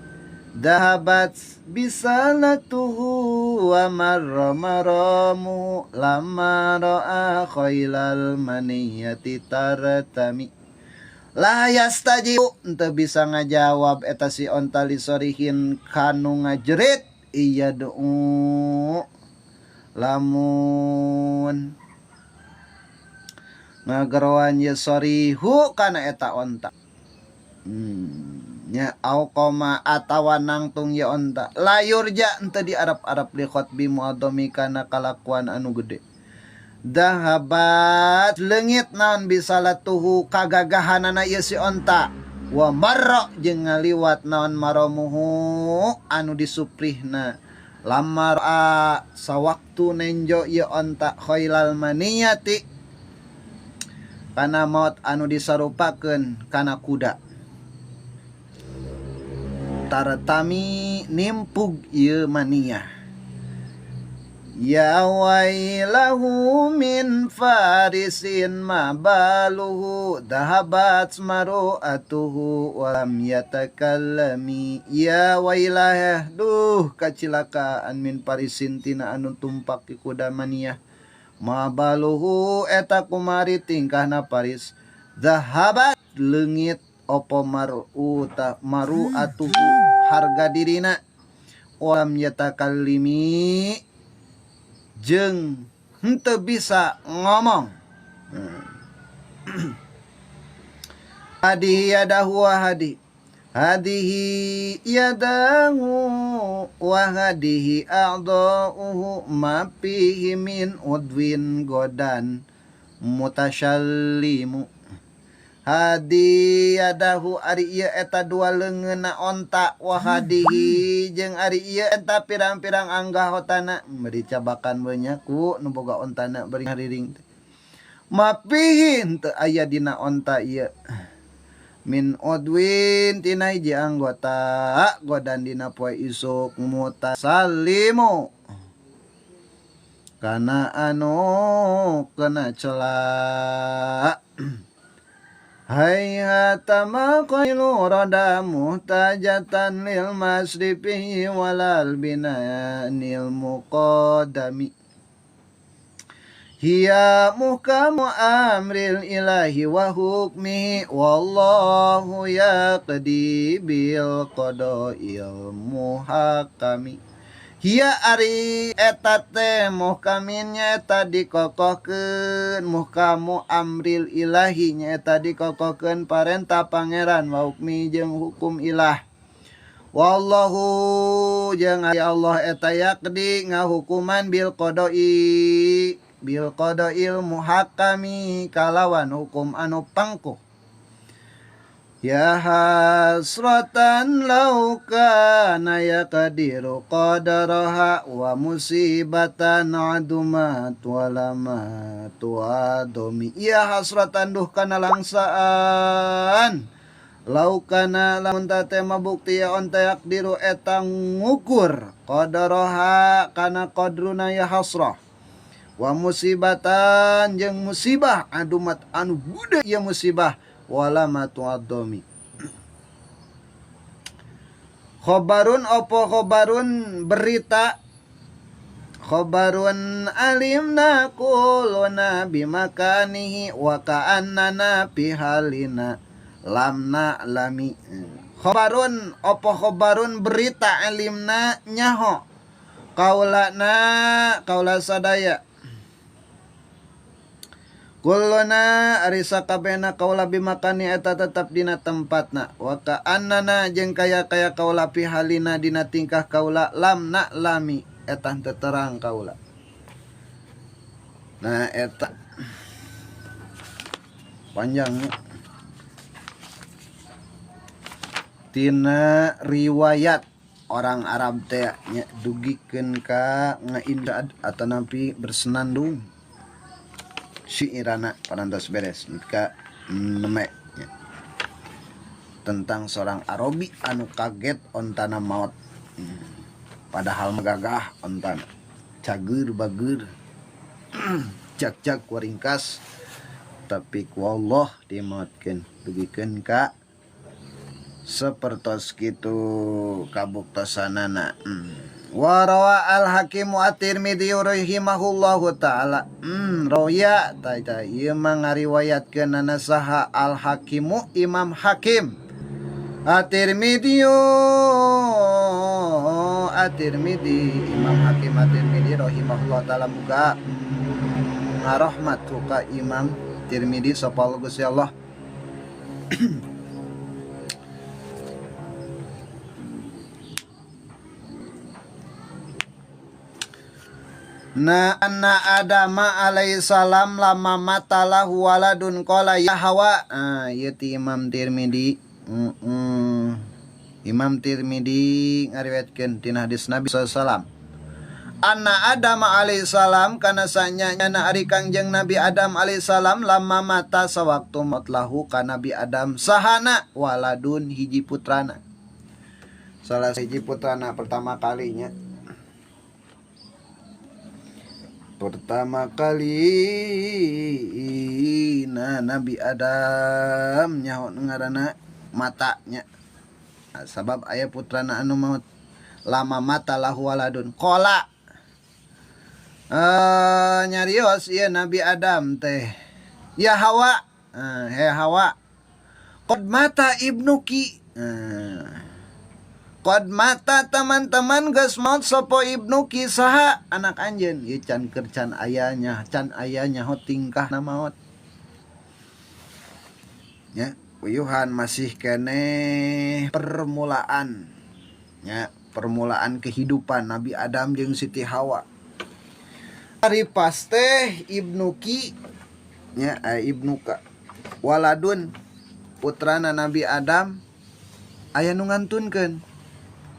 dahabat bisalatuhu wa marra maramu lamma ra'a khailal maniyati tartami. La yastajibu henteu bisa ngajawab eta si onta li sarihin kanu ngajerit iya do'u lamun ngageroan ye sorihu kana eta onta nya au qoma atawa nangtung ye onta layurja henteu diarap-arap li khotbi muadami kana kalakuan anu gede dahabat leungit naon bisalatuhu kagagahanana ieu si onta wa marra jeung ngaliwat naon maramuhu anu disuprihna lamar a sawaktu nenjo ieu onta khailal maniyati kana maut anu disarupakeun kana kuda tartami nimpug ieu maniyah. Ya wailahu min farisin ma baluhu dahabat maru'atuhu walam yatakallami. Ya wailah duh kacilakaan min farisin tina anu tumpak ki kuda maniyah ma baluhu eta kumari tingkahna paris dahabat leungit opo maru'uta maru'atuhu harga dirina walam yatakallimi jeung henteu bisa ngomong. Hadihi yadahu wa hadi hadihi yadahu wa hadihi a'dha'uhu ma fihi min udwin godan mutasyallimu. Hadi yadahu ari ieu eta dua leungeunna onta wa hadihi jeung ari ieu eta pirang-pirang anggahotana beri cabakan we nya ku nu boga ontana beri hariring teh mapihi henteu aya dina onta ieu min udwin tina hiji anggota godan dina poe isuk mutasallimu kana anu kena celak. Hayhata ma qailu rada muhtajatan lil masrifi walal binanil muqaddami. Hiya muhkamu amril ilahi wa hukmihi wallahu yaqdi bil qada'il muhakami. Hiya ari eta teh muhkamin nyaeta dikokohkeun, muhkamu amril ilahi nyaeta dikokohkeun parentah pangeran wa hukmi jeung hukum ilah. Wallahu jeung ari Allah eta yaqdi ngahukuman bil qada'i bil qada'il muhakkami kalawan hukum anu pangkuh. Ya hasratan law kana yaqdiru qadaraha wa musibatan adumat walama tuadomi. Ya hasratan duh kana langsaan law kana lamun teh mabukti ya onta yaqdiru eta ngukur qadaraha kana qadruna ya hasrah wa musibatan jeung musibah adumat anu gede ya musibah wala matuadomi. Khobarun opo khobarun berita, khobarun alimna kuluna bimakanihi wa ka'annana pihalina lamna lami. Khobarun opo khobarun berita alimna nyaho kaulana kaula sadaya kuluna ari sakabehna kaula bimakani eta tetap dina tempatna wa ka'annana jeung kaya-kaya kaula pihalina dina tingkah kaula lamna lami eta teu terang kaula. Nah eta panjang tina riwayat orang Arab teh nya dugikeun ka ngainda atanapi bersenandung syiirana parantos beres ka neme nya. Tentang seorang Arabi anu kaget ontana maot, padahal gagah ontana cager bager jak-jak waringkas tapi ku Allah dimaotkeun dugikeun ka sapertos kitu kabuktosanana. Wa rawa al Hakim at-Tirmidzi rahimahullahu taala. Roya ta ieu mah ngariwayatkeunana saha al Hakimu Imam Hakim At-Tirmidzi At-Tirmidzi Imam Hakim At-Tirmidzi rahimahullahu taala muga ngarahmat ka Imam Tirmidzi sapa Gusti Allah. Na anna Adama alaihi salam lama matalahu waladun qala ya Hawa. Ah, ieu ti Imam Tirmidzi. Imam Tirmidzi ngariwayatkeun tina hadis Nabi sallallahu alaihi wasallam. Anna Adam alaihi salam kana sanyana ari Kangjeng Nabi Adam alaihi salam lama mata sawaktu maut lahu ka Nabi Adam sahana waladun hiji putrana. Salah hiji putrana pertama kalinya. Pertama kali nah Nabi Adam nyaho ngaranna matanya. Nah, sabab aya putrana anu maut lama mata lahu waladun qala nyarios ieu Nabi Adam teh ya Hawa, he Hawa qad mata ibnuki. Qad mata teman-teman geus maut sapa ibnuki saha anak anjeun ieu can keur can ayanya can aya nyaho tingkahna maot nya. Uyuhan masih keneh permulaan nya, permulaan kehidupan Nabi Adam jeung Siti Hawa. Ari pas teh ibnuki nya, ibnuka waladun putrana Nabi Adam aya nu ngantunkeun.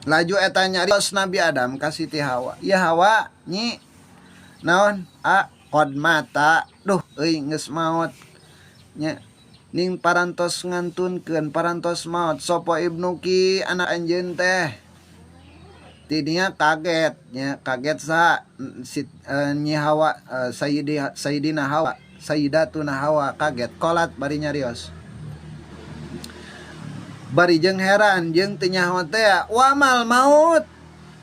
Laju eta nyarios Nabi Adam ka Siti Hawa, ya Hawa nyi naon a qad mata duh euy geus maot nya ning parantos ngantunkeun parantos maot sapa ibnuki anak anjeun teh. Tidinya kaget nya, kaget sa nyi Hawa, Sayyidina Hawa, Sayyidatuna Hawa kaget kolat bari nyarios. Bari jeung heran jeung teu nyaho teh wamal maut.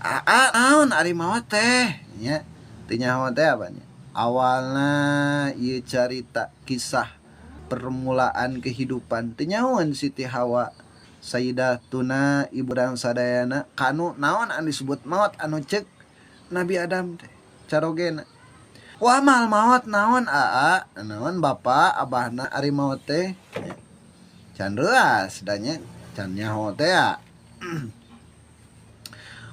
Aa naon ari maot teh nya teu nyaho teh apa nya. Awalna ieu carita kisah permulaan kehidupan teu nyahoeun Siti Hawa Sayyidatuna ibu urang sadayana kanu naon anu disebut maot anu ceuk Nabi Adam teh carogena. Wamal maot naon aa naon bapa abahna ari maot teh can reuas da nya can nyaho teh ya.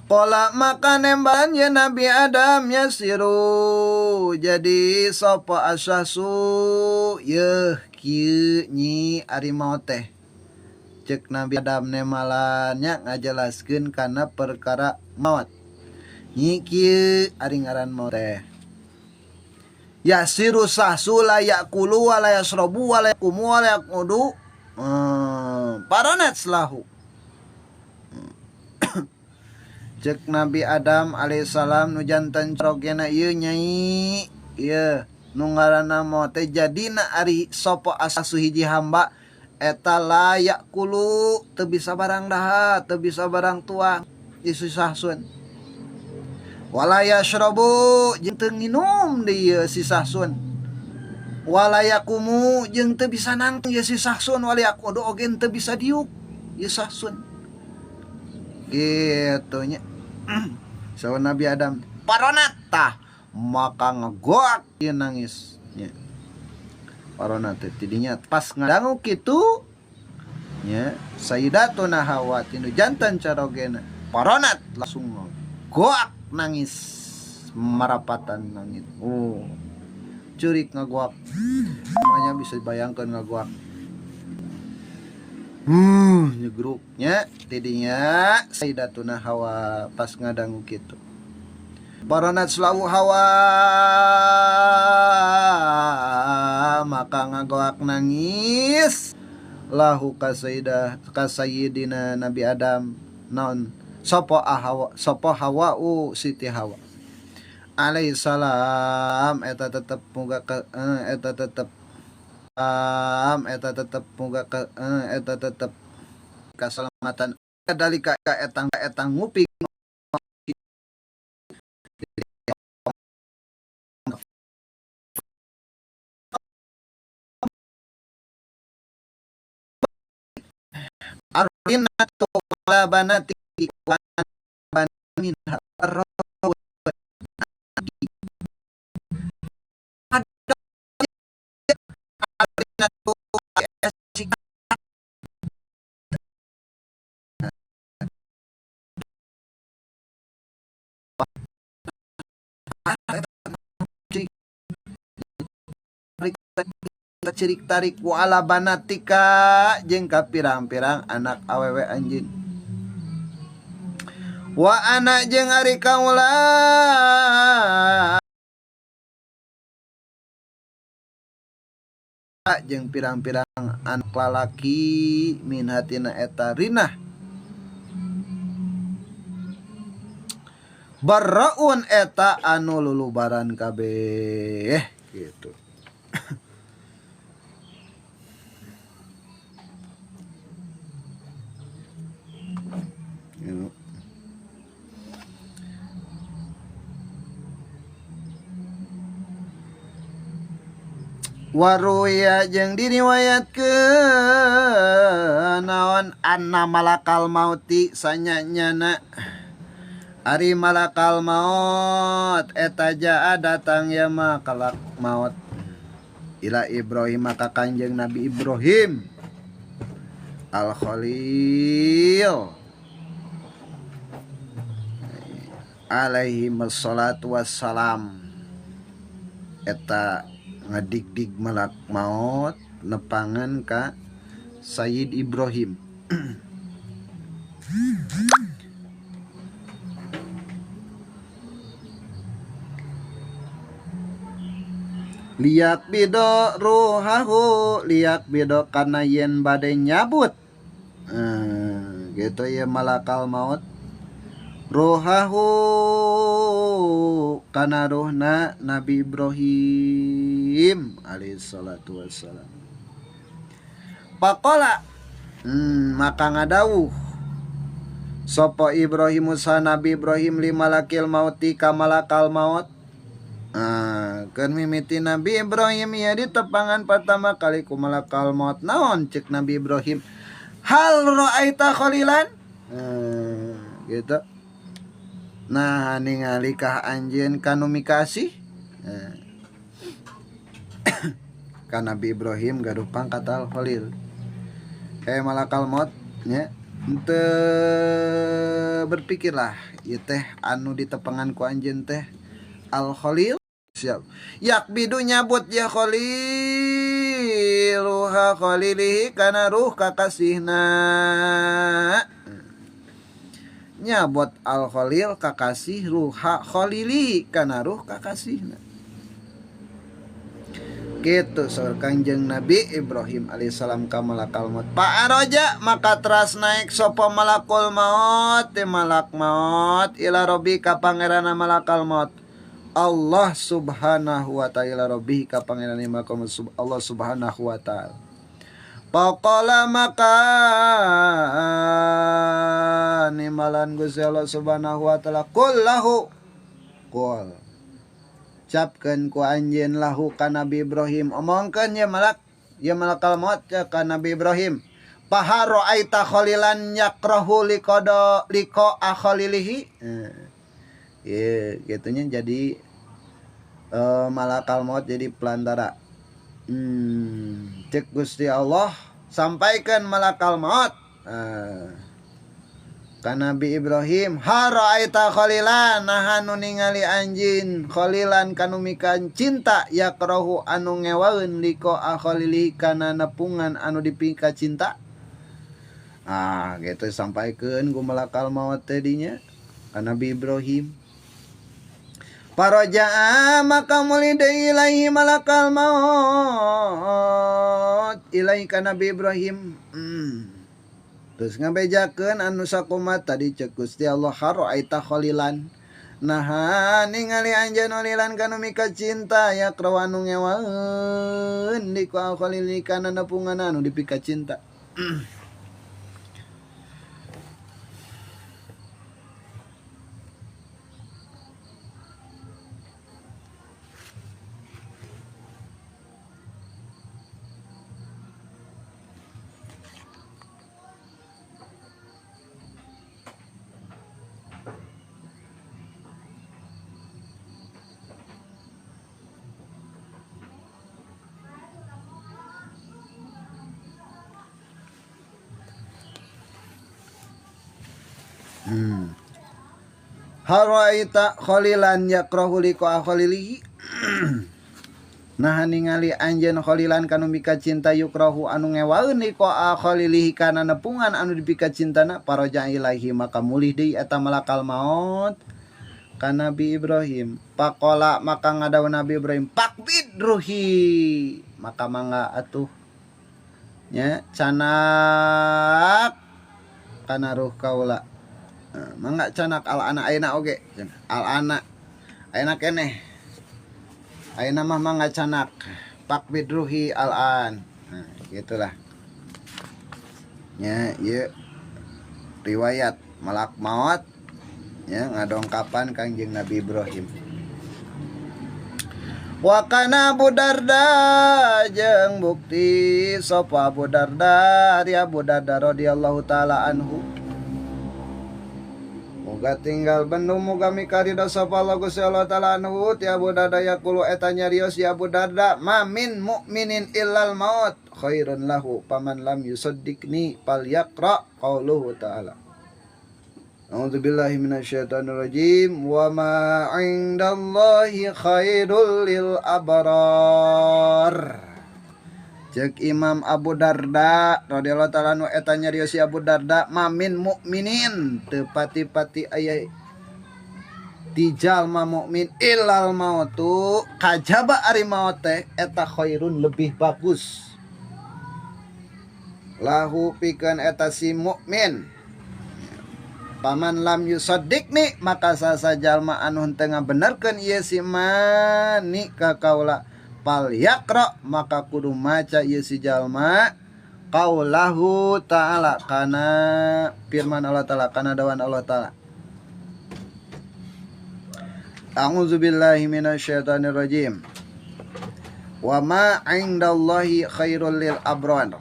Qala maka nemban ye Nabi Adam yasiru jadi sapa asyasu yeuh kieu nyi ari maot teh. Ceuk Nabi Adam nemalan nya ngajelaskeun kana perkara maot. Nyi kieu ari ngaran maot teh. Yasiru sahsu la yakulu wa la yasrobu wa la yaqumu wa la yaqudu. Paranat lahu. Cek Nabi Adam alaihissalam nu jantan carogena ieu nyai ieu nu ngaranna maot teh jadina ari sapa asu hiji hamba eta la yakulu teu bisa barang daha teu bisa barang tuang disusahsun wala yashrabu jeung teu nginum deui ieu si sahsun wala yakumu jeung teu bisa nangtung ieu si sahsun wala yakudu oge teu bisa diuk ieu sahsun gitu nya. Saur Nabi Adam paronat tah maka ngegoak ieu nangis nya. Paronat teh tidinya pas ngadangu kitu nya Sayyidatuna Hawa tinu jantan carogena paronat langsung goak nangis marapatan nangis. Oh curik ngagoak semuanya bisa dibayangkan ngagoak. Nyegruknya tidinya Sayyidatuna Hawa pas ngadangu kitu. Paronat selawu Hawa maka ngagoak nangis lahu ka sayyidah ka sayyidina Nabi Adam naon sapa Hawa sapa Hawa'u Siti Hawa alaihi salam eta tetep muga ke, eta tetep am eta tetep muga ke, eta tetep kasalamatan dalika etang etang nguping arrinatu ala banati wa minha cirik tarik wala banatika jeung ka pirang-pirang anak awewe anjeun wa anak jeung ari kaula jeung pirang-pirang anak lalaki min hatina eta rinah baraun eta anu lulubaran kabeh gitu. Waruya jeung diriwayatkeun naon anna malakal mauti sanyanyana ari malakal maut eta jaa datang ya ma kalak maut ila Ibrahim maka kanjeng Nabi Ibrahim al Khalil alaihi wassalatu wassalam eta ngadigdig malak maut nepangan ka Sayyid Ibrahim. Liak bido ruhahu liak bido kana yen bade nyabut gitu ya malakal maut ruhahu kana ruhna Nabi Ibrahim alaihi salatu wassalam. Pakola Maka ngadawuh sapa Ibrahim sa Nabi Ibrahim li malakil mauti ka malakal maut. Keur mimiti Nabi Ibrahim ieu ditepangan pertama kali ku malakal maut. Naon cek Nabi Ibrahim? Hal ra'aita khalilan? Gitu. Nah ningali kah anjeun kanu mikasih? Ka Nabi Ibrahim gaduh pangkat al khalil. Malakal maut nya henteu berpikirlah ieu teh anu ditepangan ku anjeun teh al khalil. Siap. Yakbidu nyabut ya khalil ruha khalilihi kana ruh kakasihna. Nyabut al khalil kakasih ruha khalilihi kana ruh kakasihna. Gitu saur Kangjeng Nabi Ibrahim alaihissalam ka malakal maut. Fa'araja maka teras naik sapa malakul maut ti malak maut ila rabbi ka pangeranna malakal maut. Allah subhanahu wa ta'ala rabbi ka pangeranna malakul maut Allah subhanahu wa ta'ala. Faqala maka nimalan Gusti Allah subhanahu wa ta'ala qul lahu qul capkeun ku anjeun lahu ka Nabi Ibrahim, omongkeun ya malak ya malakal maut ya ka Nabi Ibrahim. Paha ra'aita khalilan yakrahu liqada liqa khalilihi. Ya gitunya jadi malakal maut jadi pelantara. Cek Gusti Allah sampaikan malakal maut ka Nabi Ibrahim, ha ra'aita khalilan naha nu ningali anjeun khalilan kanu mikan cinta yakrahu anu ngewaeun liqa khalili kana nepungan anu dipika cinta. Ah gitu sampaikeun ku malakal maut teh dinya ka Nabi Ibrahim. Paraja'a maka muli deui ilaihi malakal maut ilaihi ka Nabi Ibrahim. Terus ngabejakeun anu sakumat tadi cek Gusti Allah hara'aita khalilan naha ningali anjeun khalilan kanu mika cinta yakrahu anu ngewaeun liqa khalili kana nepungan anu dipika cinta. Haraita khalilan yakrahu liqa khalilihi. Nah ningali anjeun khalilan kanu mika cinta yukrahu anu ngewaeun liqa khalilihi kana nepungan anu dipika cintana paraja ilahi maka mulih deui eta malakal maut ka Nabi Ibrahim. Faqala maka ngadaw Nabi Ibrahim faqbid ruhi maka mangga atuh nya canak kana ruh kaula. Mangga canak al ana ayeuna oge al ana ayeuna keneh ayeuna mah mangga canak faqbid ruhi al an. Nah, gitulah nya ieu riwayat malak maut nya ngadongkapan Kangjeng Nabi Ibrahim. Wa kana Abu Darda jeung bukti sapa Abu Darda ari Abu Darda radhiyallahu taala anhu. Moga tinggal bendu moga mikarida sapa Allah Gusti Allah taala anhu ti Abu Darda yaqulu eta nyarios ya Abu Darda ma min mukminin illal maut khairun lahu paman lam yusaddiqni falyaqra qauluhu ta'ala. A'udzubillahi minasyaitonirrajim wa ma 'indallahi khairul lil abrar. Cek Imam Abu Darda radhiyallahu ta'ala anhu eta nyarios si Abu Darda mamin mukminin teu pati-pati aya ti jalma mukmin illal mautu kajaba ari maut teh eta khairun lebih bagus lahu pikeun eta si mukmin. Paman lam yusaddiqni maka sasa jalma anu henteu ngabenerkeun ieu si mani ka kaula fal yaqra maka kudu maca ieu si jalma Qaulahu ta'ala kana firman Allah ta'ala kana dawan Allah ta'ala. A'udzubillahi minasyaitonirrajim. Wa ma 'indallahi khairul lil abrar.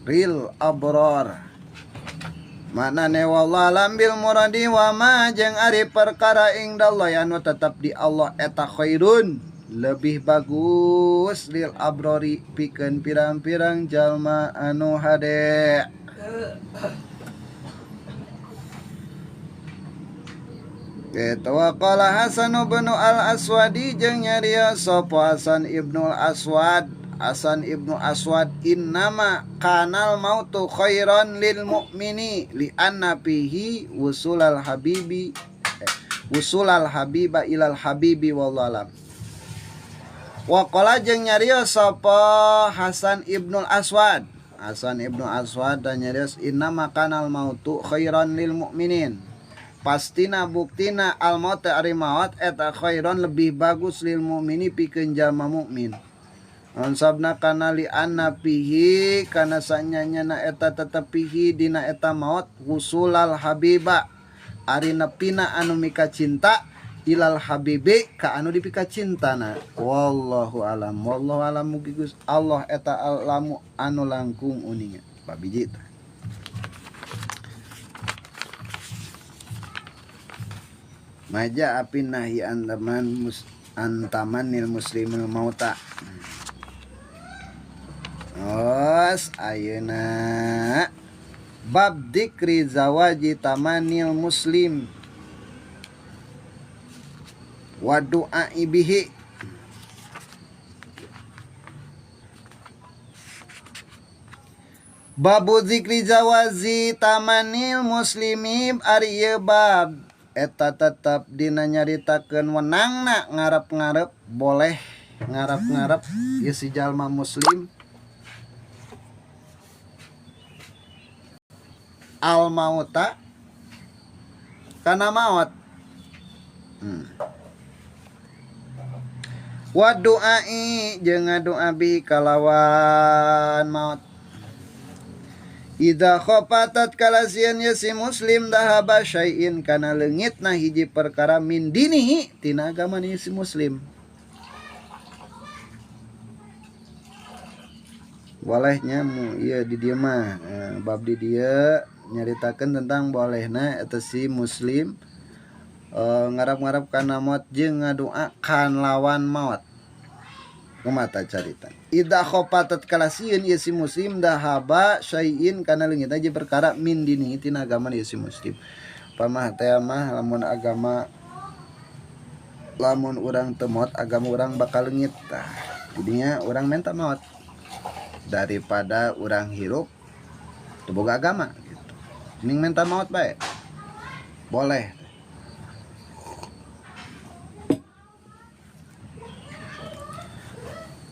Ril abrar. Maknane wallahu alam bil muradi wa ma jeung ari perkara indallahi anu tetap di Allah eta khairun lebih bagus lil abrori pikeun pirang-pirang jalma anu hade. Gitu wa qala Hasan ibnu al-Aswadi jeung nyarios sapa Hasan ibnu al-Aswad Hasan ibnu Aswad innama kanal mautu khairan lil mu'mini li anna fihi wusulal habibi wusulal habiba ilal habibi wallahu alam. Wa qala jeung nyarios sapa Hasan ibnu Aswad Hasan ibnu Aswad dan nyarios innama kanal mautu khairan lil mu'minin. Pastina buktina al maut ari maut eta khairan lebih bagus lil mu'mini pikeun jalma mukmin. Ansabna kana li anna fihi kana sanyanyana eta tetep fihi dina eta maut wusulal habiba ari nepina anu mika cinta ilal habibi ka anu dipika cintana. Wallahu alam wallahu alam mugi Gusti Allah eta alamu anu langkung uninga. Babiji tah. Maja apin nahi antaman antamanil muslimil mauta. Os ayeuna bab dikri zawaji tamanil muslim wa du'a bihi. Babu zikri zawazi tamanil muslimi ari ieu bab eta tetep dina nyaritakeun wenangna ngarep-ngarep boleh ngarep-ngarep ieu si jalma muslim al mauta kana maut. Wa du'ai jeung ngadoa bi kalawan maut. Idza khafatat kalasian ya si muslim dahaba syai'in kana leungitna hiji perkara min dinihi tina agama ni si muslim. Bolehnya mu ieu di dieu mah bab di dieu nyaritakeun tentang bolehna eta si muslim ngarap-ngarap kana maut jeung ngadoa kan lawan maut. Kumaha carita? Idza khafatat kalasieun ieu si muslim dahaba syai'in kana leungit aja perkara min dinihi tina agama ieu si muslim. Pamah teh mah lamun agama lamun urang teu maot agama urang bakal leungit. Tah jadinya urang minta maot daripada urang hirup teu boga agama gitu. Mending minta maot bae. Boleh.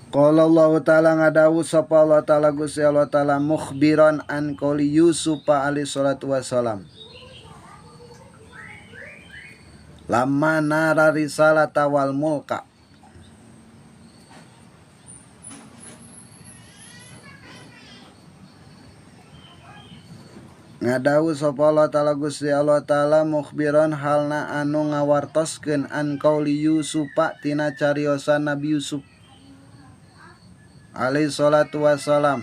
Qala Allah ta'ala ngadawu sapa Allah ta'ala Gusti Allah ta'ala mukhbiran an qouli Yusuf alaihi salatu wassalam. Lamma nara risalata wal mulka. Ngadawu sapa Allah ta'ala Gusti Allah ta'ala mukhbiran halna anu ngawartoskeun an qouli Yusuf tina cariosan Nabi Yusuf alaihi salatu wassalam.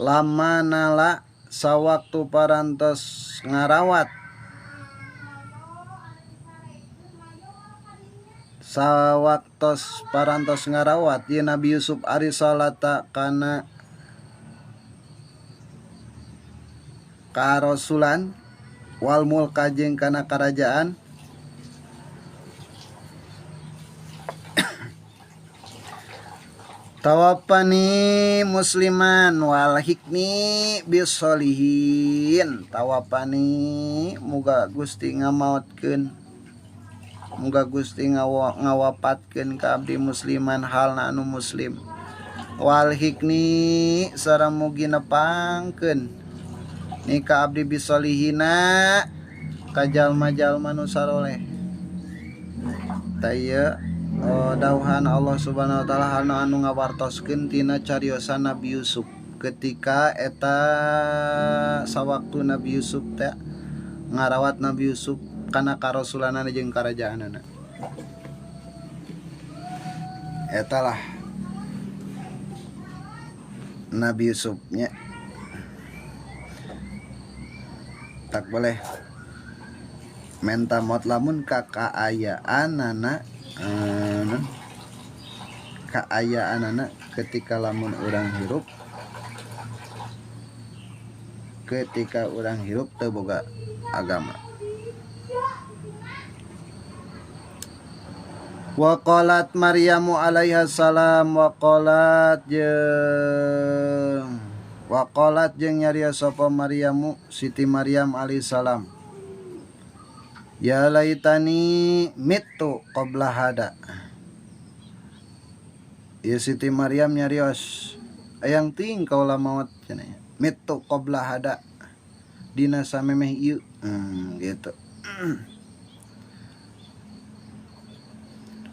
Lama nala sawaktu parantos ngarawat sawaktos parantos ngarawat ye Nabi Yusuf ari salata kana karasulan wal mulka jeung kana karajaan. Tawafani musliman wal hikmi bisolihin. Tawafani muga Gusti ngamaotkeun, muga Gusti ngawapatkeun ka abdi musliman halna anu muslim. Wal hikmi sareng mugi nepangkeun ni ka abdi bisolihina ka jalma-jalma nu saroleh. Tah ieu Dauhan Allah Subhanahu wa taala anu ngawartoskeun tina cariosan Nabi Yusuf ketika eta sawaktu Nabi Yusuf teh ngarawat Nabi Yusuf kana karasulanana jeung karajaanana. Eta lah Nabi Yusufnya. Tak boleh menta maut lamun ka kaayaanana kaayaanana ketika lamun urang hirup, ketika urang hirup teu boga agama. Wa qalat Maryamu alaiha salam wa qalat jeung nyarios sapa Maryamu Siti Maryam alaihi salam, ya laitani mittu qabla hada. Ya Siti Maryam nyarios, ayang ting kaula maot cenah, mittu qabla hada dina samemeh ieu. Gitu.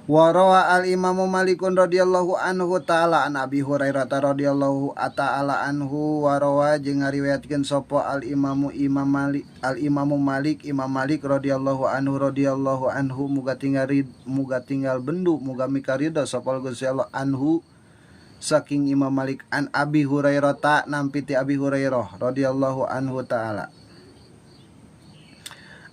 Wa rawa al Imamu Malikun radhiyallahu anhu ta'ala an Abi Hurairah radhiyallahu ta'ala anhu wa rawa jeung ngariwayatkeun sapa al Imamu Imam Malik al Imamu Malik Imam Malik radhiyallahu anhu muga tinggal bendu muga mikaridho sapa Gusti Allah anhu saking Imam Malik an Abi Hurairah ta nampi ti Abi Hurairah radhiyallahu anhu ta'ala.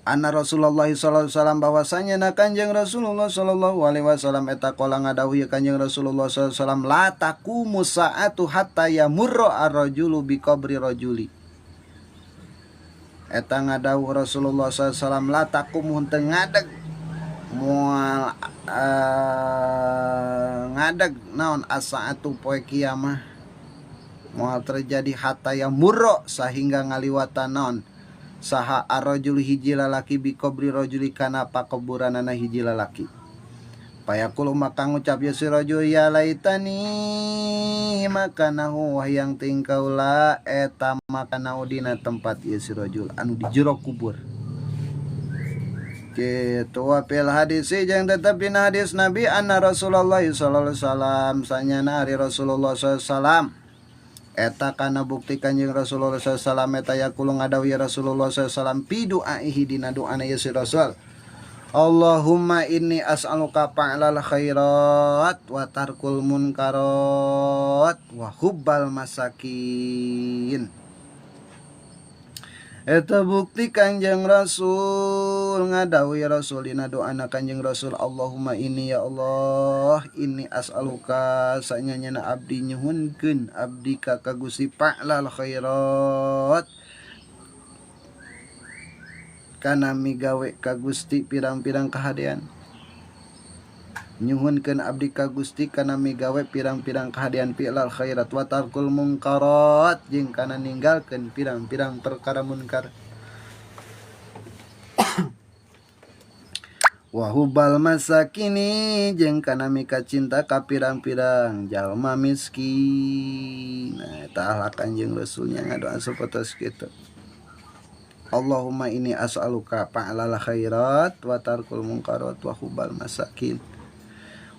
Anna Rasulullah sallallahu alaihi wasallam bahwasanya na Kanjeng Rasulullah sallallahu alaihi wasallam eta qala ngadawuh Kanjeng Rasulullah sallallahu alaihi wasallam la taqumu sa'atu hatta yamurra ar-rajulu bi qabri rajuli. Eta ngadawuh Rasulullah sallallahu alaihi wasallam la taqumu teu ngadeg moal ngadeg naon as-sa'atu poe kiamah moal terjadi hatta yamurra sehingga ngaliwatan naon saha arrajul hiji lalaki bi qabri rajuli kana pakuburanana hiji lalaki. Payaqulu maka ngucap ya si rajul ya laitani makanahu wahang ting kaula eta makanahu dina tempat ieu si rajul anu di jero kubur. Kitu wa fil hadis jeung tetep dina hadis Nabi anna Rasulullah sallallahu alaihi wasallam sanyana ari Rasulullah sallallahu alaihi wasallam eta kana bukti Kanjeng Rasulullah sallallahu alaihi wasallam eta yaqulu ngadawuh ya Rasulullah sallallahu alaihi wasallam fi du'aihi dina doana ya si Rasul, Allahumma inni as'aluka fa'lal khairat wa tarkul munkarat wa hubbal masakin. Eta bukti Kanjeng Rasul ngadawuh ya Rasul dina doana Kanjeng Rasul, Allahumma inni ya Allah inni as'aluka sanyana abdi nyuhunkeun abdi ka Gusti fa'lal khairat kana migawe ka Gusti pirang-pirang kahadean. Nyuhunkeun abdi ka Gusti kana migawe pirang-pirang kahadean fi'lal khairat wa tarkul munkarat jeung kana ninggalkeun pirang-pirang perkara munkar. Wa hubbal masakini jeung kana mika cinta ka pirang-pirang jalma miskin. Nah eta akhlak Kanjeng Rasulnya ngadoa sapertos kitu. Allahumma inni as'aluka fa'lal khairat wa tarkul munkarat wa hubbal masakin.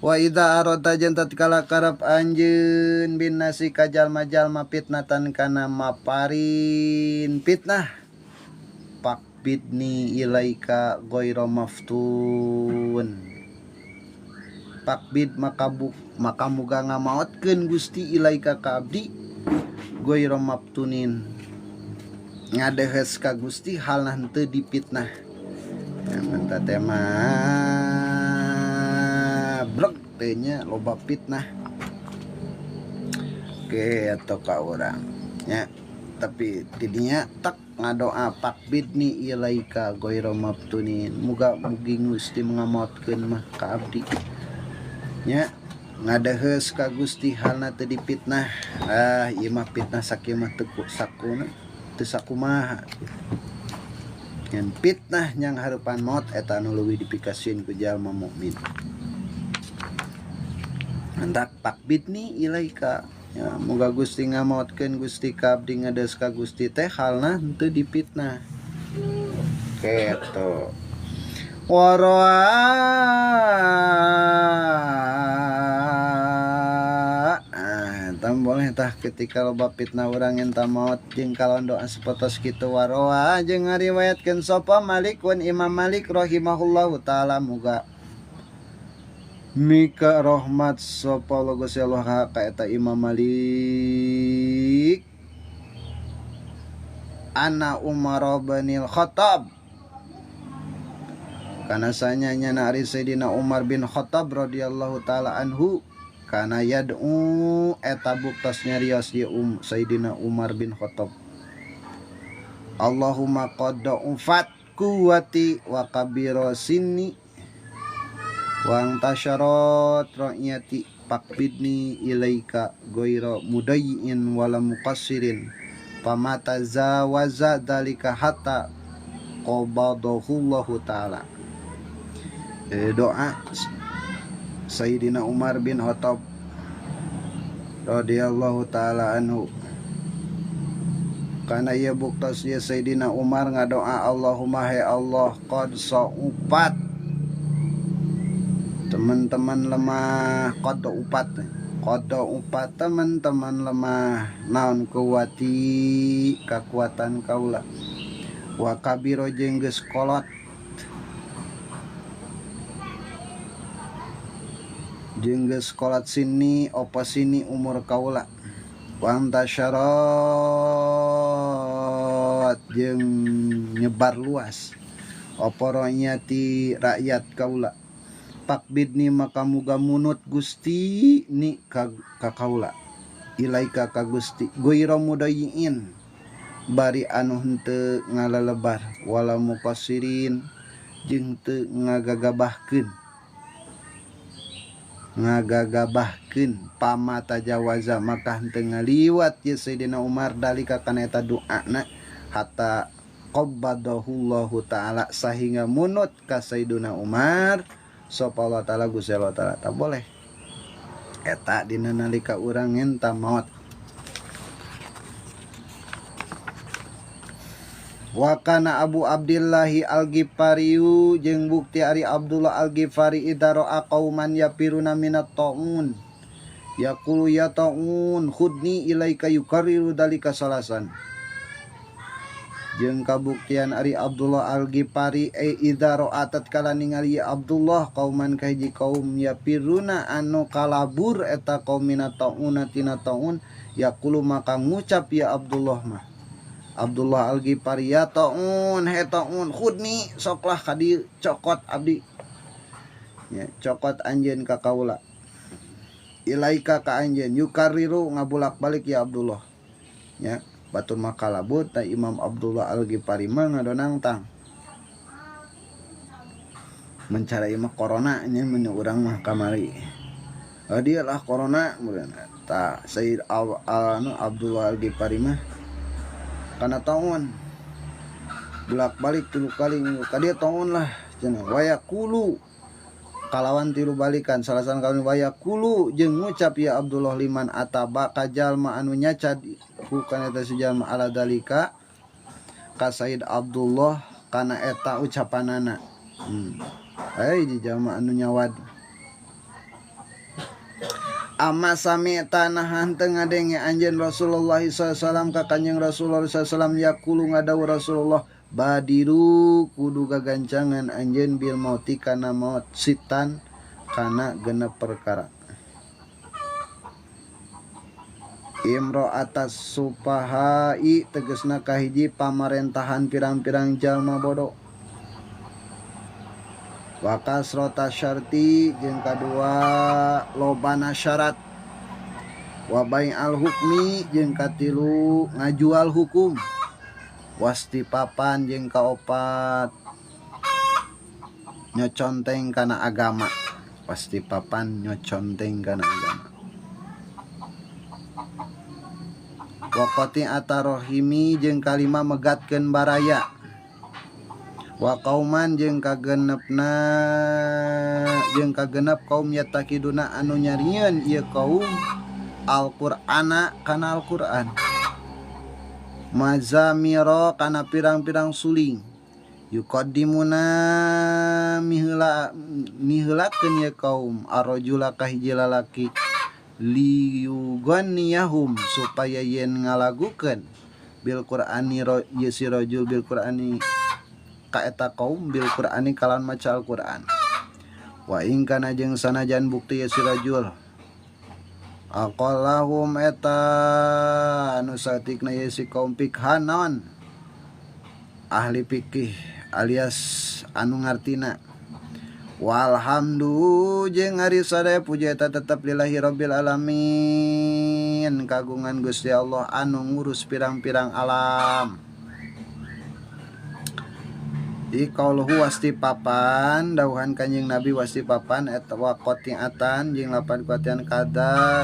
Wa idza arada jeung tatkala karep anjeun bin nasi ka jalma-jalma fitnatan kana maparin fitnah pakbidni ilaika ghairu maftun. Pakbid maka maka muga ngamaotkeun Gusti ilaika ka abdi ghairu maftunin ngadehes ka Gusti halna henteu dipitnah. Nyaman teh mah brek teh nya loba fitnah. Oke atau ka urang nya, tapi tidinya tak ngadoa pakbidni ilaika ghairu maftunin muga mugi Gusti ngamaotkeun mah ka abdi nya ngadeheus ka Gusti halna teu dipitnah. Ah ieu mah fitnah sakieu mah teu sakuna teu sakumaha. Ngan fitnah nyang hareupan maot eta anu leuwih dipikasieun ku jalma mukmin. Hendak pakbidni ilaika ya moga Gusti ngamaotkeun Gusti ka abdi ngadeus ka Gusti teh halna henteu dipitnah. Kitu. Wa rawa Boleh tah ketika loba fitnah urang enta maot jeung kalawan doa sapertos kitu waroa jeung ngariwayatkeun sapa Malikun Imam Malik rahimahullahu taala muga mika rahmat sapa Allah Gusti Allah ka eta Imam Malik anna Umar bin Khattab kana sanyanya na ari Sayyidina Umar bin Khattab radhiyallahu taala anhu kana yad'u eta buktos nyarios ieu Sayyidina Umar bin Khattab Allahumma qad da'ufat quwwati wa kabira sinni wa antasharat ra'yati faqbidni ilaika ghaira mudayyin wala muqassirin famata zawaza dalika hatta qabadahullahu ta'ala. Jadi doa Sayyidina Umar bin Khattab radhiyallahu ta'ala anhu karena ia buktos ya Sayyidina Umar ngadoa Allahumma hai Allah qad sa'upat teman-teman lemah qad upat teman-teman lemah naon kuwati kakuatan kaula wa kabiro jeung geus kolot jeung geus kolot sini opo sini umur kaula wa antasyarat jeung nyebar luas opo ro'yati rakyat kaula pakbidni maka muga munut Gusti ni ka kaula ilaika ka Gusti ghaira mudayyin bari anu henteu ngalelebar wala muqassirin jeung teu ngagagabahkeun pamata jawaza maka henteu ngaliwat ye Sayyidina Umar dalika kana eta doana hatta qabadahullahu ta'ala sahingga munut ka Sayyidina Umar sapa Allah ta'ala Gusti Allah ta'ala. Tak boleh eta dina nalika urang ngenta maot. Wa kana Abu Abdillahi Al-Ghifariyu jeung bukti ari Abdullah Al-Ghifari idza ra'a qauman yapiruna minat ta'un yaqulu ya ta'un khudni ilaika yukarriru dalika salasan. Jeung kabuktian ari Abdullah Al-Ghifari idza ra'a tatkala ningali Abdullah qauman ka hiji kaum yapiruna anu kalabur eta kaum minat ta'una tina ta'un yaqulu maka ngucap ya Abdullah mah Abdullah Al-Ghifari ya ta'un he ta'un khudni soklah ka dieu cokot abdi nya cokot anjeun ka kaula ilaika ka anjeun yukarriru ngabulak-balik ya Abdullah nya batur mah kalabur ta Imam Abdullah Al-Ghifari mah ngadonangtang mencara ieu mah corona nya mun urang mah kamari dia lah corona ta Sayyid anu Abdullah Al-Ghifari mah kana taun bolak-balik tilu kali ka dieu taun lah cenah wayaqulu kalawan tilu balikan salasan kali wayaqulu jeung ngucap ya Abdullah liman ataba ka jalma anu nyacad ku kana eta si jalma ala dalika ka Sayyid Abdullah kana eta ucapanana. Di jalma anu nyawad ama sami tanahan teu ngadenge anjeun Rasulullah sallallahu alaihi wasallam ka Kanjeng Rasulullah sallallahu alaihi wasallam yaqulu ngadawuh Rasulullah badiru kudu gagancangan anjeun bil mauti kana maut sitan kana genep perkara imro atas supahai tegesna kahiji pamarentahan pirang-pirang jalma bodoh wa kasrata syarti jeung kadua lobana syarat wa bai'al hukmi jeung katilu ngajual hukum wastipapan jeung kaopat nyoconteng kana agama wastipapan nyoconteng kana agama wa qati'ata rahimi jeung kalima megatkeun baraya wa qauman jeung kagenepna jeung kagenep kaum yatakiduna anu nyarieun ieu kaum Al-Qur'ana kana Al-Qur'an mazamira kana pirang-pirang suling yuqaddimuna miheulakeun ieu kaum arrajula ka hiji lalaki Liyuganniyahum supaya yen ngalagukeun bil Qur'ani ye si rajul bil Qur'ani ka eta kaum bil Qur'ani kalawan maca Al-Qur'an. Wa in kana jeung sanajan bukti ye si rajul aqallahum eta anu saeutikna ye si kaum fikhanon ahli fikih alias anu ngartina. Walhamdu jeung ari sadaya puji eta tetep lillahi rabbil alamin kagungan Gusti Allah anu ngurus pirang-pirang alam. Di qauluhu wasti papan dawuhan Kanjeng Nabi wasti papan eta wa qati'atan jeung lapan qati'an kada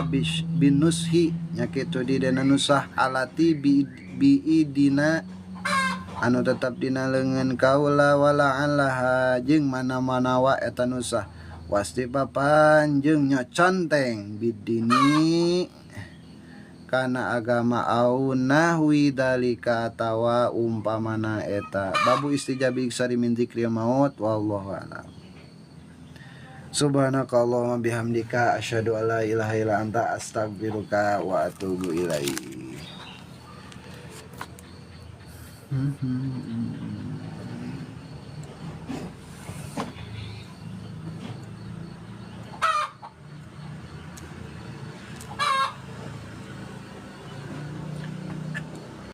binushi nya kitu di dina nusah alati biidina anu tetap dina leungeun kaula wala alaha jeung mana-manawa eta nusah wasti papan jeung nyoconteng bidini kana agama au nahwi dalika atawa umpamana eta. Babu istijabi iksari min dzikri maut wallahu a'lam. Subhanakallahumma bihamdika asyhadu an la ilaha illa anta astaghfiruka wa atubu ilaik.